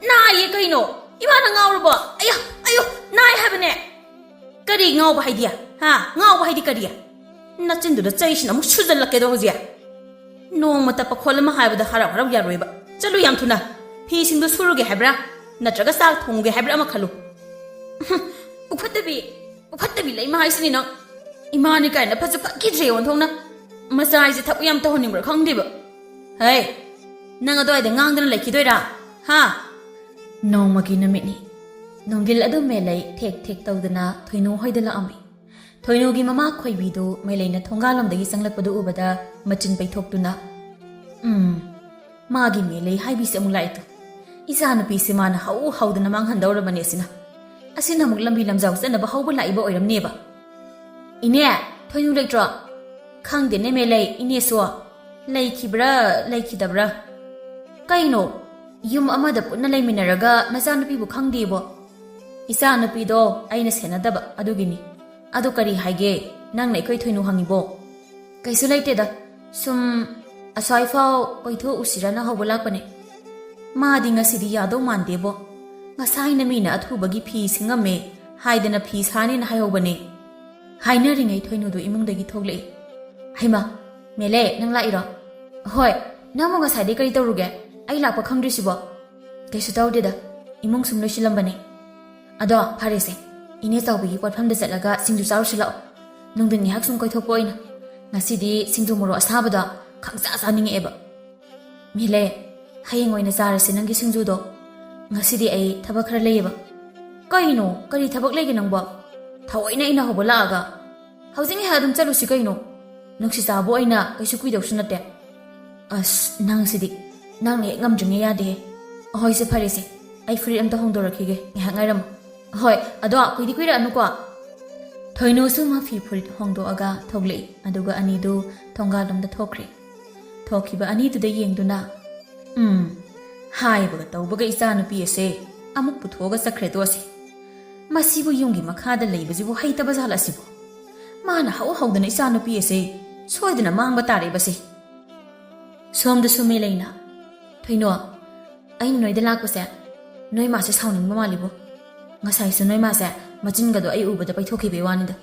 ꯅꯥꯏꯌꯦ ꯀꯩꯅꯣ? ꯏꯃꯥꯅ ꯉꯥꯎꯔꯕꯣ? ꯑꯌꯣ, ꯑꯌꯣ, ꯅꯥꯏ ꯍꯥꯏꯕꯅꯦ!" "ꯀꯔꯤ ꯉꯥꯎꯕ ꯍꯥꯏꯗꯤ? ꯍꯥ? ꯉꯥꯎꯕ ꯍꯥꯏꯗꯤ ꯀꯔꯤ?" ꯅꯆꯤꯟꯗꯨꯗ ꯆꯩꯁꯤꯅ ꯑꯃꯨꯛ ꯁꯨꯖꯜꯂꯛꯀꯦꯗꯣ ꯍꯧꯖꯤꯛ꯫ ꯅꯣꯡꯃ ꯇꯞꯄ ꯈꯣꯠ ꯑꯃ ꯍꯥꯏꯕꯗ ꯍꯔꯥꯎ ꯍꯔꯥꯎ ꯌꯥꯔꯣꯏꯕ꯫ ꯆꯠꯂꯨ ꯌꯥꯝ ꯊꯨꯅ꯫ ꯐꯤꯁꯤꯡꯗꯣ ꯁꯨꯔꯨꯒꯦ ꯍꯥꯏꯕ꯭ꯔꯥ? ꯅꯠꯇ꯭ꯔꯒ ꯆꯥꯛ ꯊꯣꯡꯉꯨꯒꯦ ꯍꯥꯏꯕ꯭ꯔꯥ ꯑꯃ ꯈꯜꯂꯨ꯫ ꯎꯐꯠꯇꯕꯤ, ꯎꯐꯠꯇꯕꯤ ꯂꯩꯃ ꯍꯥꯏꯁꯤꯅꯤ ꯅꯪ꯫ ꯏꯃꯥꯅꯤ ꯀꯥꯏꯅ ꯐꯠꯁꯨ ꯐꯠꯈꯤꯗ꯭ꯔꯦ ꯑꯣꯟꯊꯣꯛꯅ꯫ ꯃꯆꯥ ꯍꯥꯏꯁꯦ ꯊꯕꯛ ꯌꯥꯝ ꯇꯧꯍꯟꯅꯤꯡꯕ꯭ꯔꯥ ꯈꯪꯗꯦꯕ꯫ ꯍꯩ, ꯅꯪ ꯑꯗꯨꯋꯥꯏꯗ ꯉꯥꯡꯗꯅ ꯂꯩꯈꯤꯗꯣꯏꯔꯥ? ꯍꯥ? ꯅꯣꯡꯃꯒꯤ ꯅꯨꯃꯤꯠꯅꯤ꯫ ꯅꯨꯡꯊꯤꯜ ꯑꯗꯨꯝ ꯃꯦꯂꯩ ꯊꯦꯛ ꯊꯦꯛ ꯇꯧꯗꯅ ꯊꯣꯏꯅꯨ ꯍꯣꯏꯗ ꯂꯥꯛꯑꯝꯃꯤ꯫ ꯊꯣꯏꯅꯨꯒꯤ ꯃꯃꯥ ꯈꯣꯏꯕꯤꯗꯨ ꯃꯦꯂꯩꯅ ꯊꯣꯡꯒꯥꯜꯂꯣꯝꯗꯒꯤ ꯆꯪꯂꯛꯄꯗꯨ ꯎꯕꯗ ꯃꯆꯤꯟ ꯄꯩꯊꯣꯛꯇꯨꯅ, "ꯎꯝ, ꯃꯥꯒꯤ ꯃꯦꯂꯩ ꯍꯥꯏꯕꯤꯁꯦ ꯑꯃꯨꯛ ꯂꯥꯛꯏꯗꯨ꯫ ꯏꯆꯥꯅꯨꯄꯤꯁꯦ ꯃꯥꯅ ꯍꯧ ꯍꯧꯗꯅ ꯃꯥꯡꯍꯟꯗꯧꯔꯕꯅꯦ ꯑꯁꯤꯅ꯫ ꯑꯁꯤꯅ ꯑꯃꯨꯛ ꯂꯝꯕꯤ ꯂꯝꯖꯥꯎ ꯆꯠꯅꯕ ꯍꯧꯕ ꯂꯥꯛꯏꯕ ꯑꯣꯏꯔꯝꯅꯦꯕ꯫ ꯏꯅꯦ, ꯊꯣꯏꯅꯨ ꯂꯩꯇ꯭ꯔꯣ?" "ꯈꯪꯗꯦꯅꯦ ꯃꯦꯂꯩ, ꯏꯅꯦꯁꯨ꯫ ꯂꯩꯈꯤꯕ꯭ꯔꯥ ꯂꯩꯈꯤꯗꯕ꯭ꯔꯥ?" "ꯀꯩꯅꯣ? ꯌꯨꯝ ꯑꯃꯗ ꯄꯨꯟꯅ ꯂꯩꯃꯤꯟꯅꯔꯒ ꯅꯆꯥꯅꯨꯄꯤꯕꯨ ꯈꯪꯗꯦꯕꯣ?" "ꯏꯆꯥꯅꯨꯄꯤꯗꯣ ꯑꯩꯅ ꯁꯦꯟꯅꯗꯕ ꯑꯗꯨꯒꯤꯅꯤ꯫ ꯑꯗꯨ ꯀꯔꯤ ꯍꯥꯏꯒꯦ? ꯅꯪꯅ ꯑꯩꯈꯣꯏ ꯊꯣꯏꯅꯨ ꯍꯪꯉꯤꯕꯣ?" "ꯀꯩꯁꯨ ꯂꯩꯇꯦꯗ꯫ ꯁꯨꯝ ꯑꯁ꯭ꯋꯥꯏꯐꯥꯎ ꯀꯣꯏꯊꯣꯛꯎꯁꯤꯔꯅ ꯍꯧꯕ ꯂꯥꯛꯄꯅꯦ꯫ ꯃꯥꯗꯤ ꯉꯁꯤꯗꯤ ꯌꯥꯗꯧ ꯃꯥꯟꯗꯦꯕꯣ꯫ ꯉꯁꯥꯏꯅ ꯃꯤꯅ ꯑꯊꯨꯕꯒꯤ ꯐꯤ ꯁꯤꯡꯉꯝꯃꯦ ꯍꯥꯏꯗꯅ ꯐꯤ ꯁꯥꯅꯤꯅ ꯍꯥꯏꯍꯧꯕꯅꯦ꯫" ꯍꯥꯏꯅꯔꯤꯉꯩ ꯊꯣꯏꯅꯨꯗꯨ ꯏꯃꯨꯡꯗꯒꯤ ꯊꯣꯛꯂꯛꯏ꯫ "ꯍꯩꯃꯥ, ꯃꯦꯂꯦ, ꯅꯪ ꯂꯥꯛꯏꯔꯣ?" "ꯍꯣꯏ, ꯅꯪꯕꯨ ꯉꯁꯥꯏꯗꯩ ꯀꯔꯤ ꯇꯧꯔꯨꯒꯦ? ꯑꯩ ꯂꯥꯛꯄ ꯈꯪꯗ꯭ꯔꯤꯁꯤꯕꯣ?" "ꯀꯩꯁꯨ ꯇꯧꯗꯦꯗ, ꯏꯃꯨꯡ ꯁꯨꯝ ꯂꯣꯏꯁꯤꯜꯂꯝꯕꯅꯦ꯫ ꯑꯗꯣ ꯐꯔꯦꯁꯦ, ꯏꯅꯦ ꯆꯥꯎꯕꯤꯒꯤ ꯄꯣꯠꯐꯝꯗ ꯆꯠꯂꯒ ꯁꯤꯡꯖꯨ ꯆꯥꯔꯨꯁꯤ ꯂꯥꯛꯑꯣ꯫ ꯅꯨꯡꯊꯤꯟ ꯉꯥꯏꯍꯥꯛ ꯁꯨꯝ ꯀꯣꯏꯊꯣꯛꯄ ꯑꯣꯏꯅ꯫ ꯉꯁꯤꯗꯤ ꯁꯤꯡꯖꯨ ꯃꯣꯔꯣꯛ ꯑꯁꯥꯕꯗꯣ ꯈꯪꯆꯥ ꯆꯥꯅꯤꯡꯉꯛꯑꯦꯕ꯫ ꯃꯦꯂꯦ, ꯍꯌꯦꯡ ꯑꯣꯏꯅ ꯆꯥꯔꯁꯤ ꯅꯪꯒꯤ ꯁꯤꯡꯖꯨꯗꯣ꯫ ꯉꯁꯤꯗꯤ ꯑꯩ ꯊꯕꯛ ꯈꯔ ꯂꯩꯌꯦꯕ꯫ ꯀꯩꯅꯣ, ꯀꯔꯤ ꯊꯕꯛ ꯂꯩꯒꯦ ꯅꯪꯕꯣ? ꯊꯑꯣꯏꯅ ꯑꯩꯅ ꯍꯧꯕ ꯂꯥꯛꯑꯒ꯫ ꯍꯧꯖꯤꯛ ꯉꯥꯏꯍꯥꯛ ꯑꯗꯨꯝ ꯆꯠꯂꯨꯁꯤ ꯀꯩꯅꯣ꯫ ꯅꯨꯡꯁꯤꯆꯥꯕꯨ ꯑꯣꯏꯅ ꯀꯩꯁꯨ ꯀꯨꯏꯗꯧꯁꯨ ꯅꯠꯇꯦ꯫ ꯑꯁ, ꯅꯪꯁꯤꯗꯤ꯫ ꯅꯪꯅ ꯍꯦꯛ ꯉꯝꯗ꯭ꯔꯤꯉꯩ ꯌꯥꯗꯦꯍꯦ꯫ ꯑꯍꯣꯏꯁꯦ, ꯐꯔꯦꯁꯦ꯫ ꯑꯩ ꯐꯨꯔꯤꯠ ꯑꯝꯇ ꯍꯣꯡꯗꯣꯔꯛꯈꯤꯒꯦ꯫ ꯉꯥꯏꯍꯥꯛ ꯉꯥꯏꯔꯝꯃꯨ꯫ ꯍꯣꯏ, ꯑꯗꯣ ꯀꯨꯏꯗꯤ ꯀꯨꯏꯔꯛꯑꯅꯨꯀꯣ꯫ ꯊꯣꯏꯅꯨꯁꯨ ꯃꯐꯤ ꯐꯨꯔꯤꯠ ꯍꯣꯡꯗꯣꯛꯑꯒ ꯊꯣꯛꯂꯛꯏ, ꯑꯗꯨꯒ ꯑꯅꯤꯗꯨ ꯊꯣꯡꯒꯥꯜꯂꯣꯝꯗ ꯊꯣꯛꯈ꯭ꯔꯦ꯫ ꯊꯣꯛꯈꯤꯕ ꯑꯅꯤꯗꯨꯗ ꯌꯦꯡꯗꯨꯅ, "ꯎꯝ, ꯍꯥꯏꯕꯒ ꯇꯧꯕꯒ ꯏꯆꯥ ꯅꯨꯄꯤ ꯑꯁꯦ ꯑꯃꯨꯛ ꯄꯨꯊꯣꯛꯑꯒ ꯆꯠꯈ꯭ꯔꯦ ꯇꯣ ꯑꯁꯦ꯫ ꯃꯁꯤꯕꯨ ꯌꯨꯝꯒꯤ ꯃꯈꯥꯗ ꯂꯩꯕꯁꯤꯕꯨ ꯍꯩꯇꯕ ꯖꯥꯠꯂ ꯑꯁꯤꯕꯨ? ꯃꯥꯅ ꯍꯧ ꯍꯧꯗꯅ ꯏꯆꯥ ꯅꯨꯄꯤ ꯑꯁꯦ ꯁꯣꯏꯗꯅ ꯃꯥꯡꯕ ꯇꯥꯔꯦꯕꯁꯦ꯫" ꯁꯣꯝꯗꯁꯨ ꯃꯦꯂꯩꯅ, "ꯊꯣꯏꯅꯣ, ꯑꯩꯅ ꯅꯣꯏꯗ ꯂꯥꯛꯄꯁꯦ ꯅꯣꯏ ꯃꯥꯁꯦ ꯁꯥꯎꯅꯤꯡꯕ ꯃꯥꯜꯂꯤꯕꯣ꯫ ꯉꯁꯥꯏꯁꯨ ꯅꯣꯏ ꯃꯥꯁꯦ ꯃꯆꯤꯟꯒꯗꯣ ꯑꯩ ꯎꯕꯗ ꯄꯩꯊꯣꯛꯈꯤꯕꯩ ꯋꯥꯅꯤꯗ꯫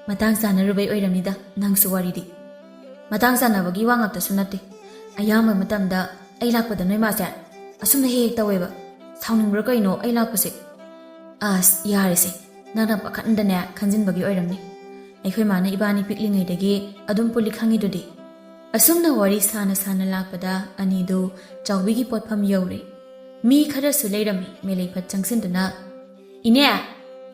ꯃꯇꯥꯡ ꯆꯥꯅꯔꯨꯕꯩ ꯑꯣꯏꯔꯝꯅꯤꯗ ꯅꯪꯁꯨ ꯋꯥꯔꯤꯗꯤ꯫ ꯃꯇꯥꯡ ꯆꯥꯅꯕꯒꯤ ꯋꯥ ꯉꯥꯛꯇꯁꯨ ꯅꯠꯇꯦ꯫ ꯑꯌꯥꯝꯕ ꯃꯇꯝꯗ ꯑꯩ ꯂꯥꯛꯄꯗ ꯅꯣꯏ ꯃꯥꯁꯦ ꯑꯁꯨꯝꯅ ꯍꯦꯛ ꯍꯦꯛ ꯇꯧꯋꯦꯕ꯫ ꯁꯥꯎꯅꯤꯡꯕ꯭ꯔꯥ ꯀꯩꯅꯣ ꯑꯩ ꯂꯥꯛꯄꯁꯦ?" "ꯑꯁ, ꯌꯥꯔꯦꯁꯦ꯫ ꯅꯪꯅ ꯄꯥꯈꯠꯅꯗꯅꯦ ꯈꯟꯖꯤꯟꯕꯒꯤ ꯑꯣꯏꯔꯝꯅꯤ꯫ ꯑꯩꯈꯣꯏ ꯃꯥꯅ ꯏꯕꯥꯅꯤ ꯄꯤꯛꯂꯤꯉꯩꯗꯒꯤ ꯑꯗꯨꯝ ꯄꯨꯜꯂꯤ ꯈꯪꯉꯤꯗꯨꯗꯤ꯫" ꯑꯁꯨꯝꯅ ꯋꯥꯔꯤ ꯁꯥꯅ ꯁꯥꯅ ꯂꯥꯛꯄꯗ ꯑꯅꯤꯗꯨ ꯆꯥꯎꯕꯤꯒꯤ ꯄꯣꯠꯐꯝ ꯌꯧꯔꯦ꯫ ꯃꯤ ꯈꯔꯁꯨ ꯂꯩꯔꯝꯃꯤ꯫ ꯃꯦꯂꯩ ꯐꯠ ꯆꯪꯁꯤꯟꯗꯨꯅ, "ꯏꯅꯦ,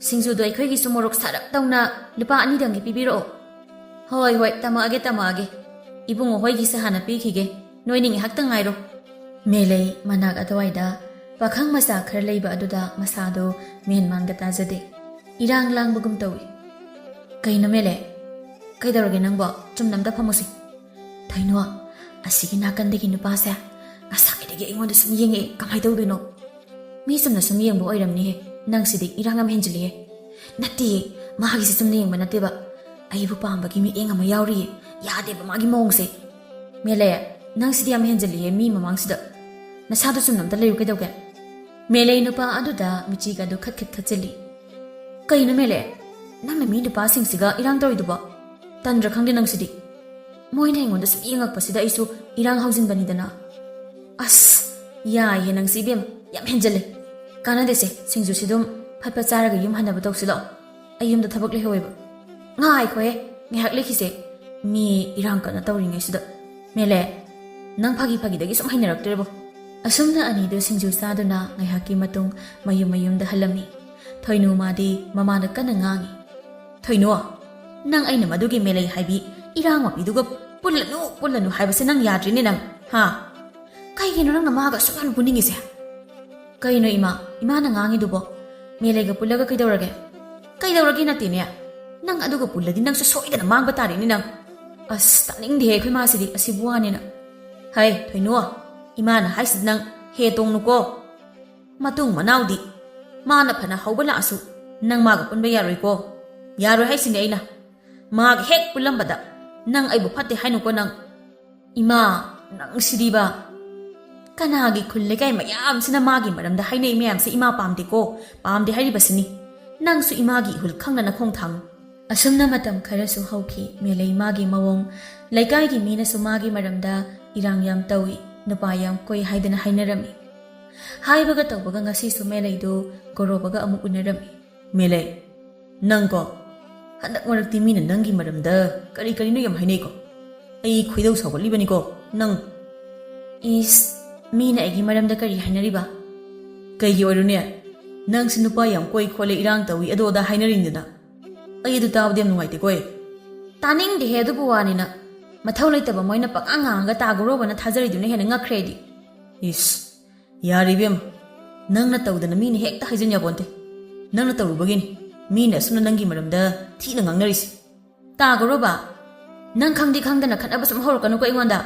ꯁꯤꯡꯖꯨꯗꯣ ꯑꯩꯈꯣꯏꯒꯤꯁꯨ ꯃꯣꯔꯣꯛ ꯁꯥꯔꯞ ꯇꯧꯅ ꯂꯨꯄꯥ ꯑꯅꯤꯗꯪꯒꯤ ꯄꯤꯕꯤꯔꯛꯑꯣ꯫" "ꯍꯣꯏ, ꯍꯣꯏ, ꯇꯝꯃꯛꯑꯒꯦ, ꯇꯝꯃꯛꯑꯒꯦ꯫ ꯏꯕꯨꯡꯉꯣ ꯍꯣꯏꯒꯤꯁꯦ ꯍꯥꯟꯅ ꯄꯤꯈꯤꯒꯦ꯫ ꯅꯣꯏꯅꯤ ꯉꯥꯏꯍꯥꯛꯇꯪ ꯉꯥꯏꯔꯣ꯫" ꯃꯦꯂꯩ ꯃꯅꯥꯛ ꯑꯗꯨꯋꯥꯏꯗ ꯄꯥꯈꯪ ꯃꯆꯥ ꯈꯔ ꯂꯩꯕ ꯑꯗꯨꯗ ꯃꯁꯥꯗꯣ ꯃꯦꯟ ꯃꯥꯟꯒ ꯇꯥꯖꯗꯦ꯫ ꯏꯔꯥꯡ ꯂꯥꯡꯕꯒꯨꯝ ꯇꯧꯏ꯫ "ꯀꯩꯅꯣ ꯃꯦꯂꯩ? ꯀꯩꯗꯧꯔꯒꯦ ꯅꯪꯕꯣ? ꯆꯨꯝꯅ ꯑꯝꯇ ꯐꯝꯃꯨꯁꯤ꯫" "ꯊꯣꯏꯅꯣ, ꯑꯁꯤꯒꯤ ꯅꯥꯀꯟꯗꯒꯤ ꯅꯨꯄꯥꯁꯦ ꯉꯁꯥꯏꯗꯒꯤ ꯑꯩꯉꯣꯟꯗ ꯁꯨꯝ ꯌꯦꯡꯉꯛꯑꯦ꯫ ꯀꯃꯥꯏꯅ ꯇꯧꯗꯣꯏꯅꯣ?" "ꯃꯤ ꯆꯨꯝꯅ ꯁꯨꯝ ꯌꯦꯡꯕ ꯑꯣꯏꯔꯝꯅꯤꯍꯦ꯫ ꯅꯪꯁꯤꯗꯤ ꯏꯔꯥꯡ ꯌꯥꯝ ꯍꯦꯟꯖꯤꯜꯂꯤꯍꯦ꯫" "ꯅꯠꯇꯦꯌꯦ, ꯃꯥꯒꯤꯁꯤ ꯆꯨꯝꯅ ꯌꯦꯡꯕ ꯅꯠꯇꯦꯕ꯫ ꯑꯩꯕꯨ ꯄꯥꯝꯕꯒꯤ ꯃꯤꯠꯌꯦꯡ ꯑꯃ ꯌꯥꯎꯔꯤꯌꯦ꯫ ꯌꯥꯗꯦꯕ ꯃꯥꯒꯤ ꯃꯑꯣꯡꯁꯦ꯫" "ꯃꯦꯂꯩ, ꯅꯪꯁꯤꯗꯤ ꯌꯥꯝ ꯍꯦꯟꯖꯤꯜꯂꯤꯍꯦ ꯃꯤ ꯃꯃꯥꯡꯁꯤꯗ꯫ ꯅꯁꯥꯗꯣ ꯆꯨꯝꯅ ꯑꯝꯇ ꯂꯩꯌꯨ ꯀꯩꯗꯧꯒꯦ?" ꯃꯦꯂꯩ ꯅꯨꯄꯥ ꯑꯗꯨꯗ ꯃꯤꯆꯤꯒ ꯑꯗꯨ ꯈꯠ ꯈꯠ ꯈꯠꯆꯤꯜꯂꯤ꯫ "ꯀꯩꯅꯣ ꯃꯦꯂꯩ? ꯅꯪꯅ ꯃꯤ ꯅꯨꯄꯥꯁꯤꯡꯁꯤꯒ ꯏꯔꯥꯡ ꯇꯧꯔꯤꯗꯨꯕꯣ? ꯇꯟꯗ꯭ꯔꯥ ꯈꯪꯗꯦ ꯅꯪꯁꯤꯗꯤ꯫ ꯃꯣꯏꯅ ꯑꯩꯉꯣꯟꯗ ꯁꯨꯝ ꯌꯦꯡꯉꯛꯄꯁꯤꯗ ꯑꯩꯁꯨ ꯏꯔꯥꯡ ꯍꯧꯖꯤꯟꯕꯅꯤꯗꯅ꯫" "ꯑꯁ, ꯌꯥꯏꯍꯦ ꯅꯪꯁꯤ ꯏꯕꯦꯝ, ꯌꯥꯝ ꯍꯦꯟꯖꯜꯂꯦ꯫ ꯀꯥꯟꯅꯗꯦꯁꯦ, ꯁꯤꯡꯖꯨꯁꯤ ꯑꯗꯨꯝ ꯐꯠ ꯐꯠ ꯆꯥꯔꯒ ꯌꯨꯝ ꯍꯟꯅꯕ ꯇꯧꯁꯤ ꯂꯥꯛꯑꯣ꯫ ꯑꯩ ꯌꯨꯝꯗ ꯊꯕꯛ ꯂꯩꯍꯧꯋꯦꯕ꯫" "ꯉꯥꯏꯈꯣꯍꯦ, ꯉꯥꯏꯍꯥꯛ ꯂꯩꯈꯤꯁꯦ꯫ ꯃꯤ ꯏꯔꯥꯡ ꯀꯟꯅ ꯇꯧꯔꯤꯉꯩꯁꯤꯗ꯫ ꯃꯦꯂꯦ, ꯅꯪ ꯐꯥꯒꯤ ꯐꯥꯒꯤꯗꯒꯤ ꯁꯨꯝ ꯍꯩꯅꯔꯛꯇ꯭ꯔꯦꯕꯣ꯫" ꯑꯁꯨꯝꯅ ꯑꯅꯤꯗꯨ ꯁꯤꯡꯖꯨ ꯆꯥꯗꯨꯅ ꯉꯥꯏꯍꯥꯛꯀꯤ ꯃꯇꯨꯡ ꯃꯌꯨꯝ ꯃꯌꯨꯝꯗ ꯍꯜꯂꯝꯃꯤ꯫ ꯊꯣꯏꯅꯨ ꯃꯥꯗꯤ ꯃꯃꯥꯅ ꯀꯟꯅ ꯉꯥꯡꯉꯤ꯫ "ꯊꯣꯏꯅꯨ, ꯅꯪ ꯑꯩꯅ ꯃꯗꯨꯒꯤ ꯃꯦꯂꯩ ꯍꯥꯏꯕꯤ ꯏꯔꯥꯡ ꯃꯄꯤꯗꯨꯒ ꯄꯨꯜꯂꯅꯨ, ꯄꯨꯜꯂꯅꯨ ꯍꯥꯏꯕꯁꯦ ꯅꯪ ꯌꯥꯗ꯭ꯔꯤꯅꯦ ꯅꯪ, ꯍꯥ? ꯀꯩꯒꯤꯅꯣ ꯅꯪꯅ ꯃꯥꯒ ꯑꯁꯨꯛ ꯌꯥꯝꯅ ꯄꯨꯅꯤꯡꯉꯤꯁꯦ?" "ꯀꯩꯅꯣ ꯏꯃꯥ, ꯏꯃꯥꯅ ꯉꯥꯡꯉꯤꯗꯨꯕꯣ? ꯃꯦꯂꯩꯒ ꯄꯨꯜꯂꯒ ꯀꯩꯗꯧꯔꯒꯦ?" "ꯀꯩꯗꯧꯔꯒꯦ ꯅꯠꯇꯦꯅꯦ, ꯅꯪ ꯑꯗꯨꯒ ꯄꯨꯜꯂꯗꯤ ꯅꯪꯁꯨ ꯁꯣꯏꯗꯅ ꯃꯥꯡꯕ ꯇꯥꯔꯦꯅꯦ ꯅꯪ꯫" "ꯑꯁ, ꯇꯥꯅꯤꯡꯗꯦꯍꯦ ꯑꯩꯈꯣꯏ ꯃꯥꯁꯤꯗꯤ, ꯑꯁꯤꯕꯨ ꯋꯥꯅꯦꯅ꯫" "ꯍꯩ ꯊꯣꯏꯅꯨ, ꯏꯃꯥꯅ ꯍꯥꯏꯁꯤꯗꯤ ꯅꯪ ꯍꯦ ꯇꯣꯡꯅꯨꯀꯣ꯫ ꯃꯇꯨꯡ ꯃꯅꯥꯎꯗꯤ ꯃꯥꯅ ꯐꯅ ꯍꯧꯕ ꯂꯥꯛꯑꯁꯨ ꯅꯪ ꯃꯥꯒ ꯄꯨꯟꯕ ꯌꯥꯔꯣꯏꯀꯣ꯫ ꯌꯥꯔꯣꯏ ꯍꯥꯏꯁꯤꯅꯦ ꯑꯩꯅ꯫ ꯃꯥꯒ ꯍꯦꯛ ꯄꯨꯜꯂꯝꯕꯗ ꯅꯪ ꯑꯩꯕꯨ ꯐꯠꯇꯦ ꯍꯥꯏꯅꯨꯀꯣ ꯅꯪ꯫" "ꯏꯃꯥ, ꯅꯪ ꯁꯤꯗꯤꯕ꯫ ꯀꯅꯥꯒꯤ ꯈꯨꯜ ꯂꯩꯀꯥꯏ ꯃꯌꯥꯝꯁꯤꯅ ꯃꯥꯒꯤ ꯃꯔꯝꯗ ꯍꯥꯏꯅꯩ ꯃꯌꯥꯝꯁꯦ ꯏꯃꯥ ꯄꯥꯝꯗꯦꯀꯣ, ꯄꯥꯝꯗꯦ ꯍꯥꯏꯔꯤꯕꯁꯤꯅꯤ꯫ ꯅꯪꯁꯨ ꯏꯃꯥꯒꯤ ꯏꯍꯨꯜ ꯈꯪꯅ ꯅꯈꯣꯡ ꯊꯥꯡꯉꯨ꯫" ꯑꯁꯨꯝꯅ ꯃꯇꯝ ꯈꯔꯁꯨ ꯍꯧꯈꯤ꯫ ꯃꯦꯂꯩ ꯃꯥꯒꯤ ꯃꯑꯣꯡ, ꯂꯩꯀꯥꯏꯒꯤ ꯃꯤꯅꯁꯨ ꯃꯥꯒꯤ ꯃꯔꯝꯗ ꯏꯔꯥꯡ ꯌꯥꯝ ꯇꯧꯏ, ꯅꯨꯄꯥ ꯌꯥꯝ ꯀꯣꯏ ꯍꯥꯏꯗꯅ ꯍꯥꯏꯅꯔꯝꯃꯤ꯫ ꯍꯥꯏꯕꯒ ꯇꯧꯕꯒ ꯉꯁꯤꯁꯨ ꯃꯦꯂꯩꯗꯨ ꯒꯣꯔꯣꯕꯒ ꯑꯃꯨꯛ ꯎꯅꯔꯝꯃꯤ꯫ "ꯃꯦꯂꯩ, ꯅꯪꯀꯣ, ꯍꯟꯗꯛ ꯃꯔꯛꯇꯤ ꯃꯤꯅ ꯅꯪꯒꯤ ꯃꯔꯝꯗ ꯀꯔꯤ ꯀꯔꯤꯅꯣ ꯌꯥꯝ ꯍꯥꯏꯅꯩꯀꯣ꯫ ꯑꯩ ꯈꯣꯏꯗꯧ ꯁꯥꯎꯒꯠꯂꯤꯕꯅꯤꯀꯣ ꯅꯪ꯫" "ꯏꯁ, ꯃꯤꯅ ꯑꯩꯒꯤ ꯃꯔꯝꯗ ꯀꯔꯤ ꯍꯥꯏꯅꯔꯤꯕ?" "ꯀꯩꯒꯤ ꯑꯣꯏꯔꯨꯅꯦ? ꯅꯪꯁꯤ ꯅꯨꯄꯥ ꯌꯥꯝ ꯀꯣꯏ ꯈꯣꯠꯂꯦ, ꯏꯔꯥꯡ ꯇꯧꯏ, ꯑꯗꯨ ꯑꯗꯥ ꯍꯥꯏꯅꯔꯤꯅꯤꯗꯅ꯫ ꯑꯩ ꯑꯗꯨ ꯇꯥꯕꯗꯤ ꯌꯥꯝ ꯅꯨꯡꯉꯥꯏꯇꯦꯀꯣ ꯑꯩ꯫" "ꯇꯥꯅꯤꯡꯗꯦꯍꯦ ꯑꯗꯨꯕꯨ ꯋꯥꯅꯤꯅ꯫ ꯃꯊꯧ ꯂꯩꯇꯕ ꯃꯣꯏꯅ ꯄꯉꯥꯡ ꯉꯥꯡꯉꯒ ꯇꯥ ꯒꯣꯔꯣꯕꯅ ꯊꯥꯖꯔꯤꯗꯨꯅ ꯍꯦꯟꯅ ꯉꯛꯈ꯭ꯔꯦ ꯑꯩꯗꯤ꯫" "ꯏꯁ, ꯌꯥꯔꯦ ꯏꯕꯦꯝꯃ, ꯅꯪꯅ ꯇꯧꯗꯅ ꯃꯤꯅ ꯍꯦꯛꯇ ꯍꯥꯏꯖꯤꯟ ꯌꯥꯄꯣꯟꯇꯦ꯫ ꯅꯪꯅ ꯇꯧꯔꯨꯕꯒꯤꯅꯤ ꯃꯤꯅ ꯑꯁꯨꯝꯅ ꯅꯪꯒꯤ ꯃꯔꯝꯗ ꯊꯤꯅ ꯉꯥꯡꯅꯔꯤꯁꯦ꯫" "ꯇꯥ ꯒꯣꯔꯣꯕ, ꯅꯪ ꯈꯪꯗꯤ ꯈꯪꯗꯅ ꯈꯠꯅꯕ ꯁꯨꯝ ꯍꯧꯔꯛꯀꯅꯨꯀꯣ ꯑꯩꯉꯣꯟꯗ꯫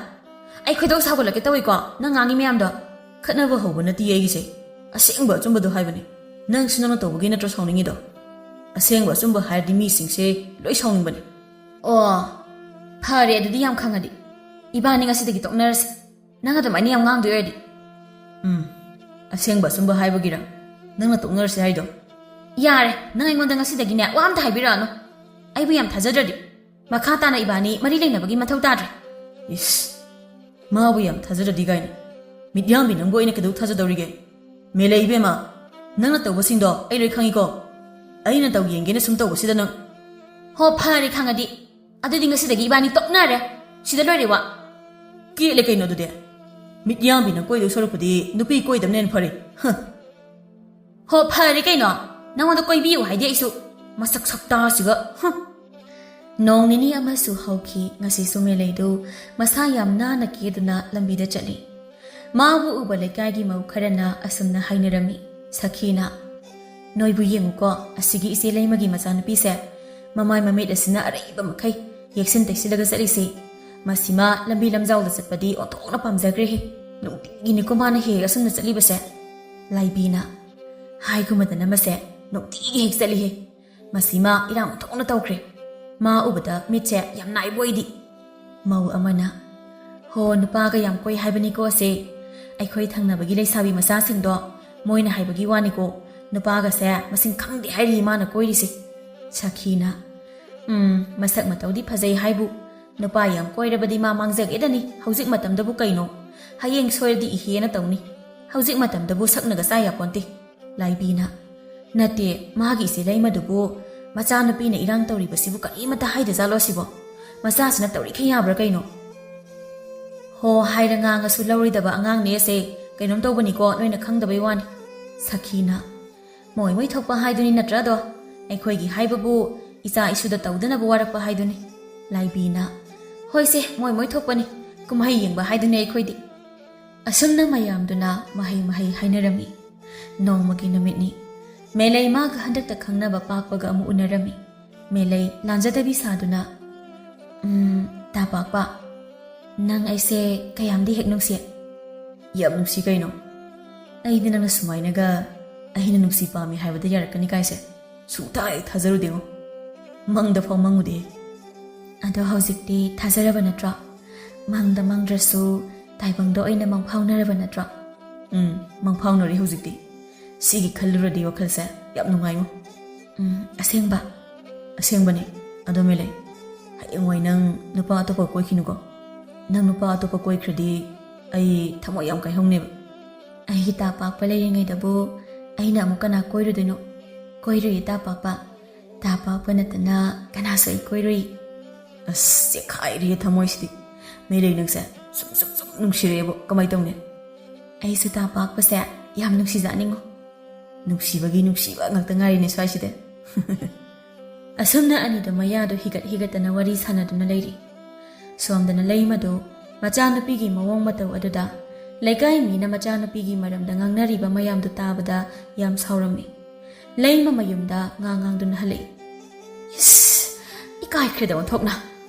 ꯑꯩ ꯈꯣꯏꯗꯧ ꯁꯥꯎꯒꯠꯂꯛꯀꯦ ꯇꯧꯏꯀꯣ ꯅꯪ ꯉꯥꯡꯉꯤ ꯃꯌꯥꯝꯗꯣ꯫" "ꯈꯠꯅꯕ ꯍꯧꯕ ꯅꯠꯇꯦ ꯑꯩꯒꯤꯁꯦ, ꯑꯁꯦꯡꯕ ꯑꯆꯨꯝꯕꯗꯣ ꯍꯥꯏꯕꯅꯦ꯫ ꯅꯪꯁꯨ ꯅꯪꯅ ꯇꯧꯕꯒꯤ ꯅꯠꯇ꯭ꯔꯣ ꯁꯥꯎꯅꯤꯡꯉꯤꯗꯣ? ꯑꯁꯦꯡꯕ ꯑꯆꯨꯝꯕ ꯍꯥꯏꯔꯗꯤ ꯃꯤꯁꯤꯡꯁꯦ ꯂꯣꯏ ꯁꯥꯎꯅꯤꯡꯕꯅꯦ꯫" "ꯑꯣ, ꯐꯔꯦ ꯑꯗꯨꯗꯤ ꯌꯥꯝ ꯈꯪꯉꯗꯤ꯫ ꯏꯕꯥꯅꯤ ꯉꯁꯤꯗꯒꯤ ꯇꯣꯛꯅꯔꯁꯦ꯫ ꯅꯪ ꯑꯗꯨꯃꯥꯏꯅ ꯌꯥꯝ ꯉꯥꯡꯗꯣꯏ ꯑꯣꯏꯔꯗꯤ꯫" "ꯎꯝ, ꯑꯁꯦꯡꯕ ꯑꯆꯨꯝꯕ ꯍꯥꯏꯕꯒꯤꯔ ꯅꯪꯅ ꯇꯣꯛꯅꯔꯁꯦ ꯍꯥꯏꯗꯣ?" "ꯌꯥꯔꯦ, ꯅꯪ ꯑꯩꯉꯣꯟꯗ ꯉꯁꯤꯗꯒꯤꯅꯦ ꯋꯥ ꯑꯝꯇ ꯍꯥꯏꯕꯤꯔꯛꯑꯅꯨ꯫ ꯑꯩꯕꯨ ꯌꯥꯝ ꯊꯥꯖꯗ꯭ꯔꯗꯤ ꯃꯈꯥ ꯇꯥꯅ ꯏꯕꯥꯅꯤ ꯃꯔꯤ ꯂꯩꯅꯕꯒꯤ ꯃꯊꯧ ꯇꯥꯗ꯭ꯔꯦ꯫" "ꯏꯁ, ꯃꯥꯕꯨ ꯌꯥꯝ ꯊꯥꯖꯗ꯭ꯔꯗꯤ ꯀꯥꯏꯅ꯫ ꯃꯤꯠꯌꯥꯝꯕꯤ ꯅꯪꯕꯨ ꯑꯩꯅ ꯀꯩꯗꯧ ꯊꯥꯖꯗꯧꯔꯤꯒꯦ? ꯃꯦꯂꯩ ꯏꯕꯦꯝꯃ, ꯅꯪꯅ ꯇꯧꯕꯁꯤꯡꯗꯣ ꯑꯩ ꯂꯣꯏ ꯈꯪꯉꯤꯀꯣ꯫ ꯑꯩꯅ ꯇꯧ ꯌꯦꯡꯒꯦꯅ ꯁꯨꯝ ꯇꯧꯕꯁꯤꯗ ꯅꯪ..." ꯍꯣ, ꯐꯔꯦ ꯈꯪꯉꯗꯤ꯫ ꯑꯗꯨꯗꯤ ꯉꯁꯤꯗꯒꯤ ꯏꯕꯥꯅꯤ ꯇꯣꯛꯅꯔꯦ꯫ ꯁꯤꯗ ꯂꯣꯏꯔꯦ ꯋꯥ꯫ ꯀꯦꯠꯂꯦ ꯀꯩꯅꯣ ꯑꯗꯨꯗꯤ? ꯃꯤꯠꯌꯥꯝꯕꯤꯅ ꯀꯣꯏꯗꯧ ꯁꯔꯨꯛꯄꯨꯗꯤ ꯅꯨꯄꯤ ꯀꯣꯏꯗꯕꯅ ꯍꯦꯟꯅ ꯐꯔꯦ꯫ ꯍ꯫ ꯍꯣ, ꯐꯔꯦ ꯀꯩꯅꯣ꯫ ꯅꯉꯣꯟꯗ ꯀꯣꯏꯕꯤꯌꯨ ꯍꯥꯏꯗꯤ ꯑꯩꯁꯨ꯫ ꯃꯁꯛ ꯁꯛꯇꯥꯁꯤꯒ꯫ ꯍ꯫ ꯅꯣꯡ ꯅꯤꯅꯤ ꯑꯃꯁꯨ ꯍꯧꯈꯤ꯫ ꯉꯁꯤꯁꯨ ꯃꯦꯂꯩꯗꯨ ꯃꯁꯥ ꯌꯥꯝ ꯅꯥꯟꯅ ꯀꯦꯗꯨꯅ ꯂꯝꯕꯤꯗ ꯆꯠꯂꯤ꯫ ꯃꯥꯕꯨ ꯎꯕ ꯂꯩꯀꯥꯏꯒꯤ ꯃꯧ ꯈꯔꯅ ꯑꯁꯨꯝꯅ ꯍꯥꯏꯅꯔꯝꯃꯤ꯫ ꯁꯈꯤꯅ, "ꯅꯣꯏꯕꯨ ꯌꯦꯡꯉꯨꯀꯣ, ꯑꯁꯤꯒꯤ ꯏꯆꯦ ꯂꯩꯃꯒꯤ ꯃꯆꯥꯅꯨꯄꯤꯁꯦ꯫ ꯃꯃꯥꯏ ꯃꯃꯤꯠ ꯑꯁꯤꯅ ꯑꯔꯩꯕ ꯃꯈꯩ ꯌꯦꯛꯁꯤꯟ ꯇꯩꯁꯤꯜꯂꯒ ꯆꯠꯂꯤꯁꯦ꯫ ꯃꯁꯤꯃ ꯂꯝꯕꯤ ꯂꯝꯖꯥꯎꯗ ꯆꯠꯄꯗꯤ ꯑꯣꯟꯊꯣꯛꯅ ꯄꯥꯝꯖꯈ꯭ꯔꯦꯍꯦ꯫ ꯅꯨꯡꯇꯤꯒꯤꯅꯤꯀꯣ ꯃꯥꯅ ꯍꯦꯛ ꯍꯦꯛ ꯑꯁꯨꯝꯅ ꯆꯠꯂꯤꯕꯁꯦ꯫" ꯂꯥꯏꯕꯤꯅ, "ꯍꯥꯏꯒꯨꯝꯕꯗꯅ ꯃꯁꯦ ꯅꯨꯡꯇꯤꯒꯤ ꯍꯦꯛ ꯆꯠꯂꯤꯍꯦ꯫ ꯃꯁꯤꯃ ꯏꯔꯥꯡ ꯑꯣꯟꯊꯣꯛꯅ ꯇꯧꯈ꯭ꯔꯦ꯫ ꯃꯥ ꯎꯕꯗ ꯃꯤꯠꯁꯦ ꯌꯥꯝ ꯅꯥꯏꯕ ꯑꯣꯏꯗꯤ꯫" ꯃꯧ ꯑꯃꯅ, "ꯍꯣ, ꯅꯨꯄꯥꯒ ꯌꯥꯝ ꯀꯣꯏ ꯍꯥꯏꯕꯅꯤꯀꯣ ꯁꯦ꯫ ꯑꯩꯈꯣꯏ ꯊꯪꯅꯕꯒꯤ ꯂꯩꯁꯥꯕꯤ ꯃꯆꯥꯁꯤꯡꯗꯣ ꯃꯣꯏꯅ ꯍꯥꯏꯕꯒꯤ ꯋꯥꯅꯤꯀꯣ꯫ ꯅꯨꯄꯥꯒꯁꯦ ꯃꯁꯤꯡ ꯈꯪꯗꯦ ꯍꯥꯏꯔꯤ ꯃꯥꯅ ꯀꯣꯏꯔꯤꯁꯦ꯫" ꯁꯈꯤꯅ, "ꯎꯝ, ꯃꯁꯛ ꯃꯇꯧꯗꯤ ꯐꯖꯩ ꯍꯥꯏꯕꯨ꯫ ꯅꯨꯄꯥ ꯌꯥꯝ ꯀꯣꯏꯔꯕꯗꯤ ꯃꯥ ꯃꯥꯡꯖꯒꯦꯗꯅꯤ꯫ ꯍꯧꯖꯤꯛ ꯃꯇꯝꯗꯕꯨ ꯀꯩꯅꯣ? ꯍꯌꯦꯡ ꯁꯣꯏꯔꯗꯤ ꯏꯍꯦꯅ ꯇꯧꯅꯤ꯫ ꯍꯧꯖꯤꯛ ꯃꯇꯝꯗꯕꯨ ꯁꯛꯅꯒ ꯆꯥ ꯌꯥꯄꯣꯟꯇꯦ꯫" ꯂꯥꯏꯕꯤꯅ, "ꯅꯠꯇꯦ, ꯃꯥꯒꯤ ꯏꯆꯦ ꯂꯩꯃꯗꯨꯕꯨ ꯃꯆꯥꯅꯨꯄꯤꯅ ꯏꯔꯥꯡ ꯇꯧꯔꯤꯕꯁꯤꯕꯨ ꯀꯔꯤꯃꯇ ꯍꯥꯏꯗꯖꯥꯠꯂꯣ ꯁꯤꯕꯣ? ꯃꯆꯥꯁꯤꯅ ꯇꯧꯔꯤꯈꯩ ꯌꯥꯕ꯭ꯔꯥ ꯀꯩꯅꯣ?" "ꯍꯣ, ꯍꯥꯏꯔ ꯉꯥꯡꯉꯁꯨ ꯂꯧꯔꯣꯏꯗꯕ ꯑꯉꯥꯡꯅꯦ ꯑꯁꯦ꯫ ꯀꯩꯅꯣꯝ ꯇꯧꯕꯅꯤꯀꯣ, ꯅꯣꯏꯅ ꯈꯪꯗꯕꯩ ꯋꯥꯅꯤ꯫" ꯁꯈꯤꯅ, "ꯃꯣꯏ ꯃꯣꯏ ꯊꯣꯛꯄ ꯍꯥꯏꯗꯨꯅꯤ ꯅꯠꯇ꯭ꯔꯥꯗꯣ? ꯑꯩꯈꯣꯏꯒꯤ ꯍꯥꯏꯕꯕꯨ ꯏꯆꯥ ꯏꯁꯨꯗ ꯇꯧꯗꯅꯕ ꯋꯥꯔꯛꯄ ꯍꯥꯏꯗꯨꯅꯤ꯫" ꯂꯥꯏꯕꯤꯅ, "ꯍꯣꯏꯁꯦ, ꯃꯣꯏ ꯃꯣꯏ ꯊꯣꯛꯄꯅꯤ꯫ ꯀꯨꯝꯍꯩ ꯌꯦꯡꯕ ꯍꯥꯏꯗꯨꯅꯤ ꯑꯩꯈꯣꯏꯗꯤ꯫" ꯑꯁꯨꯝꯅ ꯃꯌꯥꯝꯗꯨꯅ ꯃꯍꯩ ꯃꯍꯩ ꯍꯥꯏꯅꯔꯝꯃꯤ꯫ ꯅꯣꯡꯃꯒꯤ ꯅꯨꯃꯤꯠꯅꯤ꯫ ꯃꯦꯂꯩ ꯃꯥꯒ ꯍꯟꯗꯛꯇ ꯈꯪꯅꯕ ꯄꯥꯛꯄꯒ ꯑꯃꯨꯛ ꯎꯅꯔꯝꯃꯤ꯫ ꯃꯦꯂꯩ ꯂꯥꯟꯖꯗꯕꯤ ꯁꯥꯗꯨꯅ, "ꯎꯝ, ꯇꯥ ꯄꯥꯛꯄ, ꯅꯪ ꯑꯩꯁꯦ ꯀꯌꯥꯝꯗꯤ ꯍꯦꯛ ꯅꯨꯡꯁꯤ?" "ꯌꯥꯝ ꯅꯨꯡꯁꯤ ꯀꯩꯅꯣ꯫ ꯑꯩꯗꯤ ꯅꯪꯅ ꯁꯨꯃꯥꯏꯅꯒ ꯑꯩꯅ ꯅꯨꯡꯁꯤ ꯄꯥꯝꯃꯤ ꯍꯥꯏꯕꯗ ꯌꯥꯔꯛꯀꯅꯤ ꯀꯥꯏꯁꯦ ꯁꯨꯡꯊꯥ ꯍꯦꯛ ꯊꯥꯖꯔꯨꯗꯦꯉꯣ꯫ ꯃꯪꯗ ꯐꯥꯎ ꯃꯪꯉꯨꯗꯦ꯫" "ꯑꯗꯣ ꯍꯧꯖꯤꯛꯇꯤ ꯊꯥꯖꯔꯕ ꯅꯠꯇ꯭ꯔꯣ? ꯃꯪꯗ ꯃꯪꯗ꯭ꯔꯁꯨ ꯇꯥꯏꯕꯪꯗ ꯑꯣꯏꯅ ꯃꯪꯐꯥꯎꯅꯔꯕ ꯅꯠꯇ꯭ꯔꯣ?" "ꯎꯝ, ꯃꯪꯐꯥꯎꯅꯔꯦ ꯍꯧꯖꯤꯛꯇꯤ꯫ ꯁꯤꯒꯤ ꯈꯜꯂꯨꯔꯗꯤ ꯋꯥꯈꯜꯁꯦ ꯌꯥꯝ ꯅꯨꯡꯉꯥꯏꯉꯣ꯫" "ꯎꯝ, ꯑꯁꯦꯡꯕ?" "ꯑꯁꯦꯡꯕꯅꯦ꯫ ꯑꯗꯣ ꯃꯦꯂꯩ, ꯍꯌꯦꯡꯋꯥꯏ ꯅꯪ ꯅꯨꯄꯥ ꯑꯇꯣꯞꯄ ꯀꯣꯏꯈꯤꯅꯨꯀꯣ꯫ ꯅꯪ ꯅꯨꯄꯥ ꯑꯇꯣꯞꯄ ꯀꯣꯏꯈ꯭ꯔꯗꯤ ꯑꯩ ꯊꯃꯣꯏ ꯌꯥꯝ ꯀꯥꯏꯍꯧꯅꯦꯕ꯫" "ꯑꯩꯒꯤ ꯇꯥ ꯄꯥꯛꯄ ꯂꯩꯔꯤꯉꯩꯗꯕꯨ ꯑꯩꯅ ꯑꯃꯨꯛ ꯀꯅꯥ ꯀꯣꯏꯔꯨꯗꯣꯏꯅꯣ? ꯀꯣꯏꯔꯨꯏ ꯇꯥ ꯄꯥꯛꯄ꯫ ꯇꯥ ꯄꯥꯛꯄ ꯅꯠꯇꯅ ꯀꯅꯥꯁꯨ ꯑꯩ ꯀꯣꯏꯔꯨꯏ꯫ ꯑꯁ, ꯆꯦꯈꯥꯏꯔꯦ ꯊꯃꯣꯏꯁꯤꯗꯤ꯫ ꯃꯩꯂꯩ, ꯅꯪꯁꯦ ꯁꯨꯝ ꯁꯨꯝ ꯁꯨꯝ ꯅꯨꯡꯁꯤꯔꯛꯑꯦꯕꯣ꯫ ꯀꯃꯥꯏꯅ ꯇꯧꯅꯤ? ꯑꯩꯁꯨ ꯇꯥ ꯄꯥꯛꯄꯁꯦ ꯌꯥꯝ ꯅꯨꯡꯁꯤꯖꯥꯠꯅꯤꯡꯉꯣ꯫ ꯅꯨꯡꯁꯤꯕꯒꯤ ꯅꯨꯡꯁꯤꯕ ꯉꯥꯛꯇ ꯉꯥꯏꯔꯤꯅꯦ ꯁ꯭ꯋꯥꯏꯁꯤꯗ꯫ ꯑꯁꯨꯝꯅ ꯑꯅꯤꯗꯣ ꯃꯌꯥꯗꯣ ꯍꯤꯒꯠ ꯍꯤꯒꯠꯇꯅ ꯋꯥꯔꯤ ꯁꯥꯟꯅꯗꯨꯅ ꯂꯩꯔꯤ꯫ ꯁꯣꯝꯗꯅ ꯂꯩꯃꯗꯣ ꯃꯆꯥꯅꯨꯄꯤꯒꯤ ꯃꯑꯣꯡ ꯃꯇꯧ ꯑꯗꯨꯗ ꯂꯩꯀꯥꯏ ꯃꯤꯅ ꯃꯆꯥꯅꯨꯄꯤꯒꯤ ꯃꯔꯝꯗ ꯉꯥꯡꯅꯔꯤꯕ ꯃꯌꯥꯝꯗꯨ ꯇꯥꯕꯗ ꯌꯥꯝ ꯁꯥꯎꯔꯝꯃꯤ꯫ ꯂꯩꯃ ꯃꯌꯨꯝꯗ ꯉꯥꯡ ꯉꯥꯡꯗꯨꯅ ꯍꯜꯂꯛꯏ꯫ "ꯏꯁ! ꯏꯀꯥꯏꯈ꯭ꯔꯦꯗ ꯑꯣꯟꯊꯣꯛꯅ꯫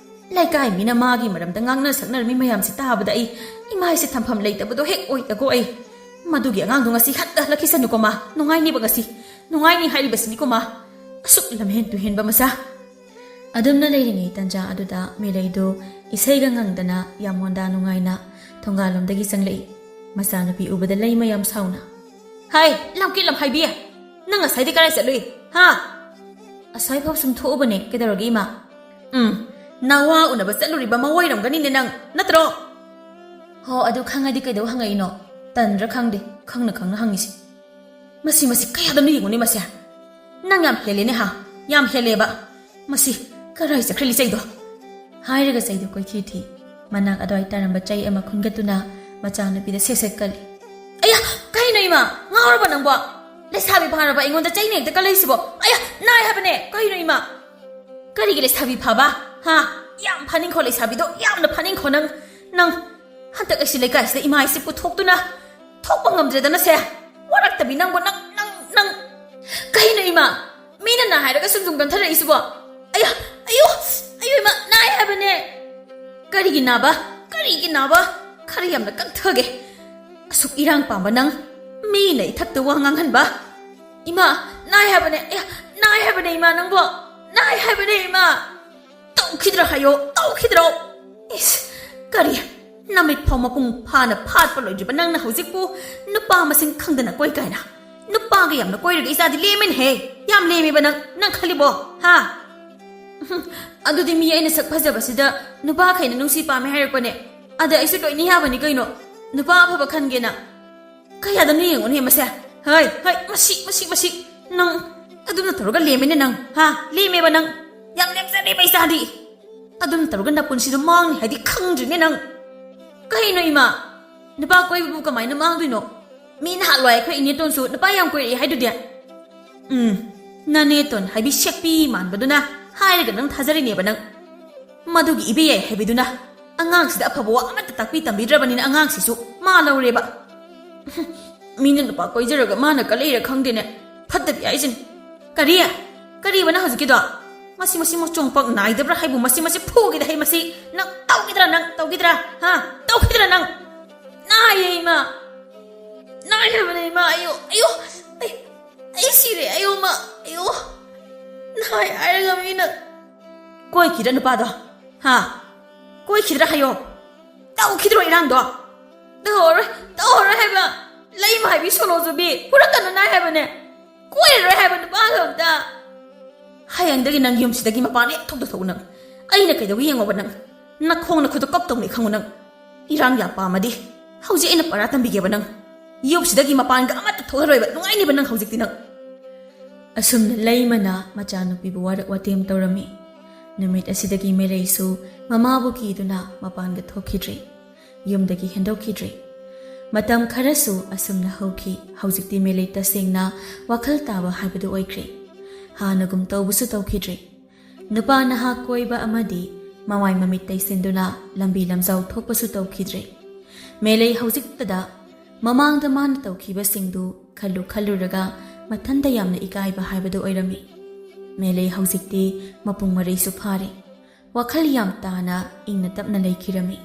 ꯂꯩꯀꯥꯏ ꯃꯤꯅ ꯃꯥꯒꯤ ꯃꯔꯝꯗ ꯉꯥꯡꯅ ꯁꯛꯅꯔꯝꯃꯤ ꯃꯌꯥꯝꯁꯤ ꯇꯥꯕꯗ ꯑꯩ ꯏꯃꯥꯏꯁꯦ ꯊꯝꯐꯝ ꯂꯩꯇꯕꯗꯣ ꯍꯦꯛ ꯑꯣꯏꯗꯀꯣ ꯑꯩ꯫ ꯃꯗꯨꯒꯤ ꯑꯉꯥꯡꯗꯣ ꯉꯁꯤ ꯍꯟꯇ ꯍꯜꯂꯛꯈꯤꯁꯅꯨꯀꯣ ꯃꯥ꯫ ꯅꯨꯡꯉꯥꯏꯅꯤꯕ ꯉꯁꯤ꯫ ꯅꯨꯡꯉꯥꯏꯅꯤ ꯍꯥꯏꯔꯤꯕꯁꯤꯅꯤꯀꯣ ꯃꯥ꯫ ꯑꯁꯨꯛ ꯂꯝꯍꯦꯟ ꯇꯨꯍꯦꯟꯕ ꯃꯆꯥ!" ꯑꯗꯨꯝꯅ ꯂꯩꯔꯤꯉꯩ ꯇꯟꯖꯥ ꯑꯗꯨꯗ ꯃꯤꯂꯩꯗꯨ ꯏꯁꯩꯒ ꯉꯪꯗꯅ ꯌꯥꯝ ꯃꯣꯟꯗꯥ ꯅꯨꯡꯉꯥꯏꯅ ꯊꯣꯡꯒꯥꯜꯂꯣꯝꯗꯒꯤ ꯆꯪꯂꯛꯏ꯫ ꯃꯆꯥꯅꯨꯄꯤ ꯎꯕꯗ ꯂꯩꯃ ꯌꯥꯝ ꯁꯥꯎꯅ, "ꯍꯥꯏ, ꯂꯝꯀꯤꯠ ꯂꯝꯍꯥꯏꯕꯤ! ꯅꯪ ꯉꯁꯥꯏꯗꯤ ꯀꯗꯥꯏ ꯆꯠꯂꯨꯏ? ꯍꯥ?" "ꯑꯁ꯭ꯋꯥꯏꯐꯥꯎ ꯁꯨꯝ ꯊꯣꯛꯎꯕꯅꯦ, ꯀꯩꯗꯧꯔꯒꯦ ꯏꯃꯥ?" "ꯎꯝ, ꯅꯋꯥ ꯎꯅꯕ ꯆꯠꯂꯨꯔꯤꯕ ꯃꯋꯥ ꯑꯣꯏꯔꯝꯒꯅꯤꯅꯦ ꯅꯪ, ꯅꯠꯇ꯭ꯔꯣ?" "ꯍꯣ, ꯑꯗꯨ ꯈꯪꯉꯗꯤ ꯀꯩꯗꯧ ꯍꯪꯉꯛꯏꯅꯣ? ꯇꯟꯗ꯭ꯔꯥ ꯈꯪꯗꯦ, ꯈꯪꯅ ꯈꯪꯅ ꯍꯪꯉꯤꯁꯦ꯫ ꯃꯁꯤ, ꯃꯁꯤ ꯀꯌꯥꯗꯅꯣ ꯌꯦꯡꯉꯨꯅꯦ ꯃꯁꯦ꯫ ꯅꯪ ꯌꯥꯝ ꯍꯦꯜꯂꯦꯅꯦ ꯍꯥ, ꯌꯥꯝ ꯍꯦꯜꯂꯦꯕ꯫ ꯃꯁꯤ ꯀꯔꯥꯏ ꯆꯠꯈ꯭ꯔꯦ ꯂꯤꯆꯩꯗꯣ?" ꯍꯥꯏꯔꯒ ꯆꯩꯗꯣ ꯀꯣꯏꯊꯤ ꯊꯤ꯫ ꯃꯅꯥꯛ ꯑꯗꯨꯋꯥꯏ ꯇꯥꯔꯝꯕ ꯆꯩ ꯑꯃ ꯈꯨꯟꯒꯠꯇꯨꯅ ꯃꯆꯥꯅꯨꯄꯤꯗ ꯁꯦꯠ ꯁꯦꯠ ꯀꯜꯂꯤ꯫ "ꯑꯌꯥ, ꯀꯩꯅꯣ ꯏꯃꯥ? ꯉꯥꯎꯔꯕ ꯅꯪꯕꯣ? ꯂꯩꯁꯥꯕꯤ ꯐꯥꯔꯕ ꯑꯩꯉꯣꯟꯗ ꯆꯩꯅ ꯍꯦꯛꯇ ꯀꯜꯂꯛꯏꯁꯤꯕꯣ? ꯑꯌꯥ, ꯅꯥꯏ ꯍꯥꯏꯕꯅꯦ꯫ ꯀꯩꯅꯣ ꯏꯃꯥ?" "ꯀꯔꯤꯒꯤ ꯂꯩꯁꯥꯕꯤ ꯐꯥꯕ? ꯍꯥ? ꯌꯥꯝ ꯐꯥꯅꯤꯡꯈꯣ ꯂꯩꯁꯥꯕꯤꯗꯣ, ꯌꯥꯝꯅ ꯐꯥꯅꯤꯡꯈꯣ ꯅꯪ꯫ ꯅꯪ ꯍꯟꯗꯛ ꯑꯩꯁꯤ ꯂꯩꯀꯥꯏꯁꯤꯗ ꯏꯃꯥ ꯏꯁꯦ ꯄꯨꯊꯣꯛꯇꯨꯅ ꯊꯣꯛꯄ ꯉꯝꯗ꯭ꯔꯦꯗꯅ ꯁꯦ꯫ ꯋꯥꯔꯛꯇꯕꯤ ꯅꯪꯕꯨ, ꯅꯪ, ꯅꯪ, ꯅꯪ꯫ ꯀꯩꯅꯣ ꯏꯃꯥ? ꯃꯤꯅ ꯅꯥ ꯍꯥꯏꯔꯒ ꯁꯨꯝ ꯁꯨꯝ ꯀꯟꯊꯔꯛꯏꯁꯤꯕꯣ? ꯑꯌꯥ, ꯑꯌꯣ, ꯑꯌꯣ ꯏꯃꯥ, ꯅꯥꯏ ꯍꯥꯏꯕꯅꯦ꯫ ꯀꯔꯤꯒꯤ ꯅꯥꯕ? ꯀꯔꯤꯒꯤ ꯅꯥꯕ? ꯈꯔ ꯌꯥꯝꯅ ꯀꯟꯊꯒꯦ꯫ ꯑꯁꯨꯛ ꯏꯔꯥꯡ ꯄꯥꯝꯕ ꯅꯪ, ꯃꯤꯅ ꯏꯊꯛꯇ ꯋꯥ ꯉꯥꯡꯍꯟꯕ꯫ ꯏꯃꯥ, ꯅꯥꯏ ꯍꯥꯏꯕꯅꯦ꯫ ꯑꯌꯥ, ꯅꯥꯏ ꯍꯥꯏꯕꯅꯦ ꯏꯃꯥ, ꯅꯪꯕꯣ꯫ ꯅꯥꯏ ꯍꯥꯏꯕꯅꯦ ꯏꯃꯥ꯫ ꯇꯧꯈꯤꯗ꯭ꯔꯣ ꯍꯥꯏꯌꯣ, ꯇꯧꯈꯤꯗ꯭ꯔꯣ? ꯏꯁ, ꯀꯔꯤ? ꯅꯃꯤꯠ ꯐꯥꯎ ꯃꯄꯨꯡ ꯐꯥꯅ ꯐꯥꯠꯄ ꯂꯣꯏꯗ꯭ꯔꯤꯕ ꯅꯪꯅ ꯍꯧꯖꯤꯛꯄꯨ ꯅꯨꯄꯥ ꯃꯁꯤꯡ ꯈꯪꯗꯅ ꯀꯣꯏ ꯀꯥꯏꯅ? ꯅꯨꯄꯥꯒ ꯌꯥꯝꯅ ꯀꯣꯏꯔꯒ ꯏꯆꯥꯗꯤ ꯂꯦꯝꯃꯦꯅꯦꯍꯦ꯫ ꯌꯥꯝ ꯂꯦꯝꯃꯦꯕ ꯅꯪ, ꯅꯪ ꯈꯜꯂꯤꯕꯣ? ꯍꯥ? ꯑꯗꯨꯗꯤ ꯃꯤ ꯑꯩꯅ ꯁꯛ ꯐꯖꯕꯁꯤꯗ ꯅꯨꯄꯥꯈꯩꯅ ꯅꯨꯡꯁꯤ ꯄꯥꯝꯃꯦ ꯍꯥꯏꯔꯛꯄꯅꯦ꯫ ꯑꯗ ꯑꯩꯁꯨ ꯂꯣꯏꯅ ꯌꯥꯕꯅꯤ ꯀꯩꯅꯣ, ꯅꯨꯄꯥ ꯑꯐꯕ ꯈꯟꯒꯦꯅ꯫ ꯀꯌꯥꯗꯅꯣ ꯌꯦꯡꯉꯨꯅꯦ ꯃꯁꯦ꯫ ꯍꯩ, ꯍꯩ, ꯃꯁꯤ, ꯃꯁꯤ, ꯃꯁꯤ꯫ ꯅꯪ, ꯑꯗꯨꯝꯅ ꯇꯧꯔꯒ ꯂꯦꯝꯃꯦꯅꯦ ꯅꯪ, ꯍꯥ? ꯂꯦꯝꯃꯦꯕ ꯅꯪ꯫ ꯌꯥꯝ ꯂꯦꯝꯖꯔꯦꯕ ꯏꯆꯥꯗꯤ꯫ ꯑꯗꯨꯝꯅ ꯇꯧꯔꯒ ꯅꯄꯨꯟꯁꯤꯗꯣ ꯃꯥꯡꯅꯤ ꯍꯥꯏꯗꯤ ꯈꯪꯗ꯭ꯔꯤꯅꯦ ꯅꯪ꯫ ꯀꯩꯅꯣ ꯏꯃꯥ? ꯅꯨꯄꯥ ꯀꯣꯏꯕꯕꯨ ꯀꯃꯥꯏꯅ ꯃꯥꯡꯗꯣꯏꯅꯣ? ꯃꯤ ꯅꯍꯥꯟꯋꯥꯏ ꯑꯩꯈꯣꯏ ꯏꯅꯦꯇꯣꯟꯁꯨ ꯅꯨꯄꯥ ꯌꯥꯝ ꯀꯣꯏꯔꯛꯑꯦ ꯍꯥꯏꯗꯨꯗꯤ꯫ ꯎꯝ, ꯅꯅꯦꯇꯣꯟ ꯍꯥꯏꯕꯤ ꯁꯦꯛꯄꯤ ꯃꯥꯟꯕꯗꯨꯅ ꯍꯥꯏꯔꯒ ꯅꯪ ꯊꯥꯖꯔꯤꯅꯦꯕ ꯅꯪ꯫ ꯃꯗꯨꯒꯤ ꯏꯕꯦ ꯌꯥꯏ ꯍꯥꯏꯕꯤꯗꯨꯅ ꯑꯉꯥꯡꯁꯤꯗ ꯑꯐꯕ ꯋꯥ ꯑꯃꯠꯇ ꯇꯥꯛꯄꯤ ꯇꯝꯕꯤꯗ꯭ꯔꯕꯅꯤꯅ ꯑꯉꯥꯡꯁꯤꯁꯨ ꯃꯥ ꯂꯧꯔꯦꯕ꯫ ꯃꯤꯅ ꯅꯨꯄꯥ ꯀꯣꯏꯖꯔꯒ ꯃꯥꯅ ꯀꯜꯂꯛꯏꯔ ꯈꯪꯗꯦꯅꯦ꯫ ꯐꯠꯇꯕꯤ ꯍꯥꯏꯁꯤꯅꯤ꯫ ꯀꯔꯤ? ꯀꯔꯤꯕ ꯅꯪ ꯍꯧꯖꯤꯛꯀꯤꯗꯣ? ꯃꯁꯤ, ꯃꯁꯤ ꯃꯆꯣꯡꯄꯥꯛ ꯅꯥꯏꯗꯕ꯭ꯔꯥ ꯍꯥꯏꯕꯨ, ꯃꯁꯤ, ꯃꯁꯤ ꯐꯨꯒꯦꯗ ꯍꯩ ꯃꯁꯤ꯫ ꯅꯪ ꯇꯧꯈꯤꯗ꯭ꯔꯥ, ꯅꯪ ꯇꯧꯈꯤꯗ꯭ꯔꯥ? ꯍꯥ? ꯇꯧꯈꯤꯗ꯭ꯔꯥ ꯅꯪ? ꯅꯥꯏꯌꯦ ꯏꯃꯥ꯫ ꯅꯥꯏ ꯍꯥꯏꯕꯅꯦ ꯏꯃꯥ꯫ ꯑꯌꯣ, ꯑꯌꯣ꯫ ꯑꯩ, ꯑꯩ ꯁꯤꯔꯦ꯫ ꯑꯌꯣ ꯃꯥ꯫ ꯑꯌꯣ꯫ ꯅꯥꯏ ꯍꯥꯏꯔꯒ ꯃꯤꯅ ꯀꯣꯏꯈꯤꯗ꯭ꯔꯥ ꯅꯨꯄꯥꯗꯣ? ꯍꯥ? ꯀꯣꯏꯈꯤꯗ꯭ꯔꯥ ꯍꯥꯏꯌꯣ꯫ ꯇꯧꯈꯤꯗ꯭ꯔꯣ ꯏꯔꯥꯡꯗꯣ? ꯇꯧꯔꯣꯏ, ꯇꯧꯔꯣꯏ ꯍꯥꯏꯕ꯫ ꯂꯩꯃ ꯍꯥꯏꯕꯤ ꯁꯣꯂꯣꯖꯨꯕꯤ ꯍꯨꯔꯛꯀꯅꯨ ꯅꯥꯏ ꯍꯥꯏꯕꯅꯦ꯫ ꯀꯣꯏꯔꯔꯣꯏ ꯍꯥꯏꯕ ꯅꯨꯄꯥꯒ ꯑꯝꯇ꯫ ꯍꯌꯦꯡꯗꯒꯤ ꯅꯪ ꯌꯨꯝꯁꯤꯗꯒꯤ ꯃꯄꯥꯟ ꯍꯦꯛ ꯊꯣꯛꯇ ꯊꯣꯛꯎ ꯅꯪ꯫ ꯑꯩꯅ ꯀꯩꯗꯧꯏ ꯌꯦꯡꯉꯣꯕ ꯅꯪ꯫ ꯅꯈꯣꯡ ꯅꯈꯨꯠꯇꯣ ꯀꯞꯇꯧꯅꯤ ꯈꯪꯉꯨ ꯅꯪ꯫ ꯏꯔꯥꯡ ꯌꯥꯝ ꯄꯥꯝꯃꯗꯤ ꯍꯧꯖꯤꯛ ꯑꯩꯅ ꯄꯔꯥ ꯇꯝꯕꯤꯒꯦꯕ ꯅꯪ꯫ ꯌꯨꯝꯁꯤꯗꯒꯤ ꯃꯄꯥꯟꯒ ꯑꯃꯠꯇ ꯊꯣꯛꯍꯜꯂꯣꯏꯕ꯫ ꯅꯨꯡꯉꯥꯏꯅꯤꯕ ꯅꯪ ꯍꯧꯖꯤꯛꯇꯤ ꯅꯪ꯫ ꯑꯁꯨꯝꯅ ꯂꯩꯃꯅ ꯃꯆꯥꯅꯨꯄꯤꯕꯨ ꯋꯥꯔꯛ ꯋꯥꯇꯦꯝ ꯇꯧꯔꯝꯃꯤ꯫ ꯅꯨꯃꯤꯠ ꯑꯁꯤꯗꯒꯤ ꯃꯦꯂꯩꯁꯨ ꯃꯃꯥꯕꯨ ꯀꯤꯗꯨꯅ ꯃꯄꯥꯟꯒ ꯊꯣꯛꯈꯤꯗ꯭ꯔꯦ꯫ ꯌꯨꯝꯗꯒꯤ ꯍꯦꯟꯗꯣꯛꯈꯤꯗ꯭ꯔꯦ꯫ ꯃꯇꯝ ꯈꯔꯁꯨ ꯑꯁꯨꯝꯅ ꯍꯧꯈꯤ꯫ ꯍꯧꯖꯤꯛꯇꯤ ꯃꯦꯂꯩ ꯇꯁꯦꯡꯅ ꯋꯥꯈꯜ ꯇꯥꯕ ꯍꯥꯏꯕꯗꯨ ꯑꯣꯏꯈ꯭ꯔꯦ꯫ ꯍꯥꯟꯅꯒꯨꯝ ꯇꯧꯕꯁꯨ ꯇꯧꯈꯤꯗ꯭ꯔꯦ꯫ ꯅꯨꯄꯥ ꯅꯍꯥ ꯀꯣꯏꯕ ꯑꯃꯗꯤ ꯃꯃꯥꯏ ꯃꯃꯤꯠ ꯇꯩꯁꯤꯟꯗꯨꯅ ꯂꯝꯕꯤ ꯂꯝꯖꯥꯎ ꯊꯣꯛꯄꯁꯨ ꯇꯧꯈꯤꯗ꯭ꯔꯦ꯫ ꯃꯦꯂꯩ ꯍꯧꯖꯤꯛꯇꯗ ꯃꯃꯥꯡꯗ ꯃꯥꯅ ꯇꯧꯈꯤꯕꯁꯤꯡꯗꯨ ꯈꯜꯂꯨ ꯈꯜꯂꯨꯔꯒ ꯃꯊꯟꯇ ꯌꯥꯝꯅ ꯏꯀꯥꯏꯕ ꯍꯥꯏꯕꯗꯨ ꯑꯣꯏꯔꯝꯃꯤ꯫ ꯃꯦꯂꯩ ꯍꯧꯖꯤꯛꯇꯤ ꯃꯄꯨꯡ ꯃꯔꯩꯁꯨ ꯐꯥꯔꯦ꯫ ꯋꯥꯈꯜ ꯌꯥꯝ ꯇꯥꯅ ꯏꯪꯅ ꯇꯞꯅ ꯂꯩꯈꯤꯔꯝꯃꯤ꯫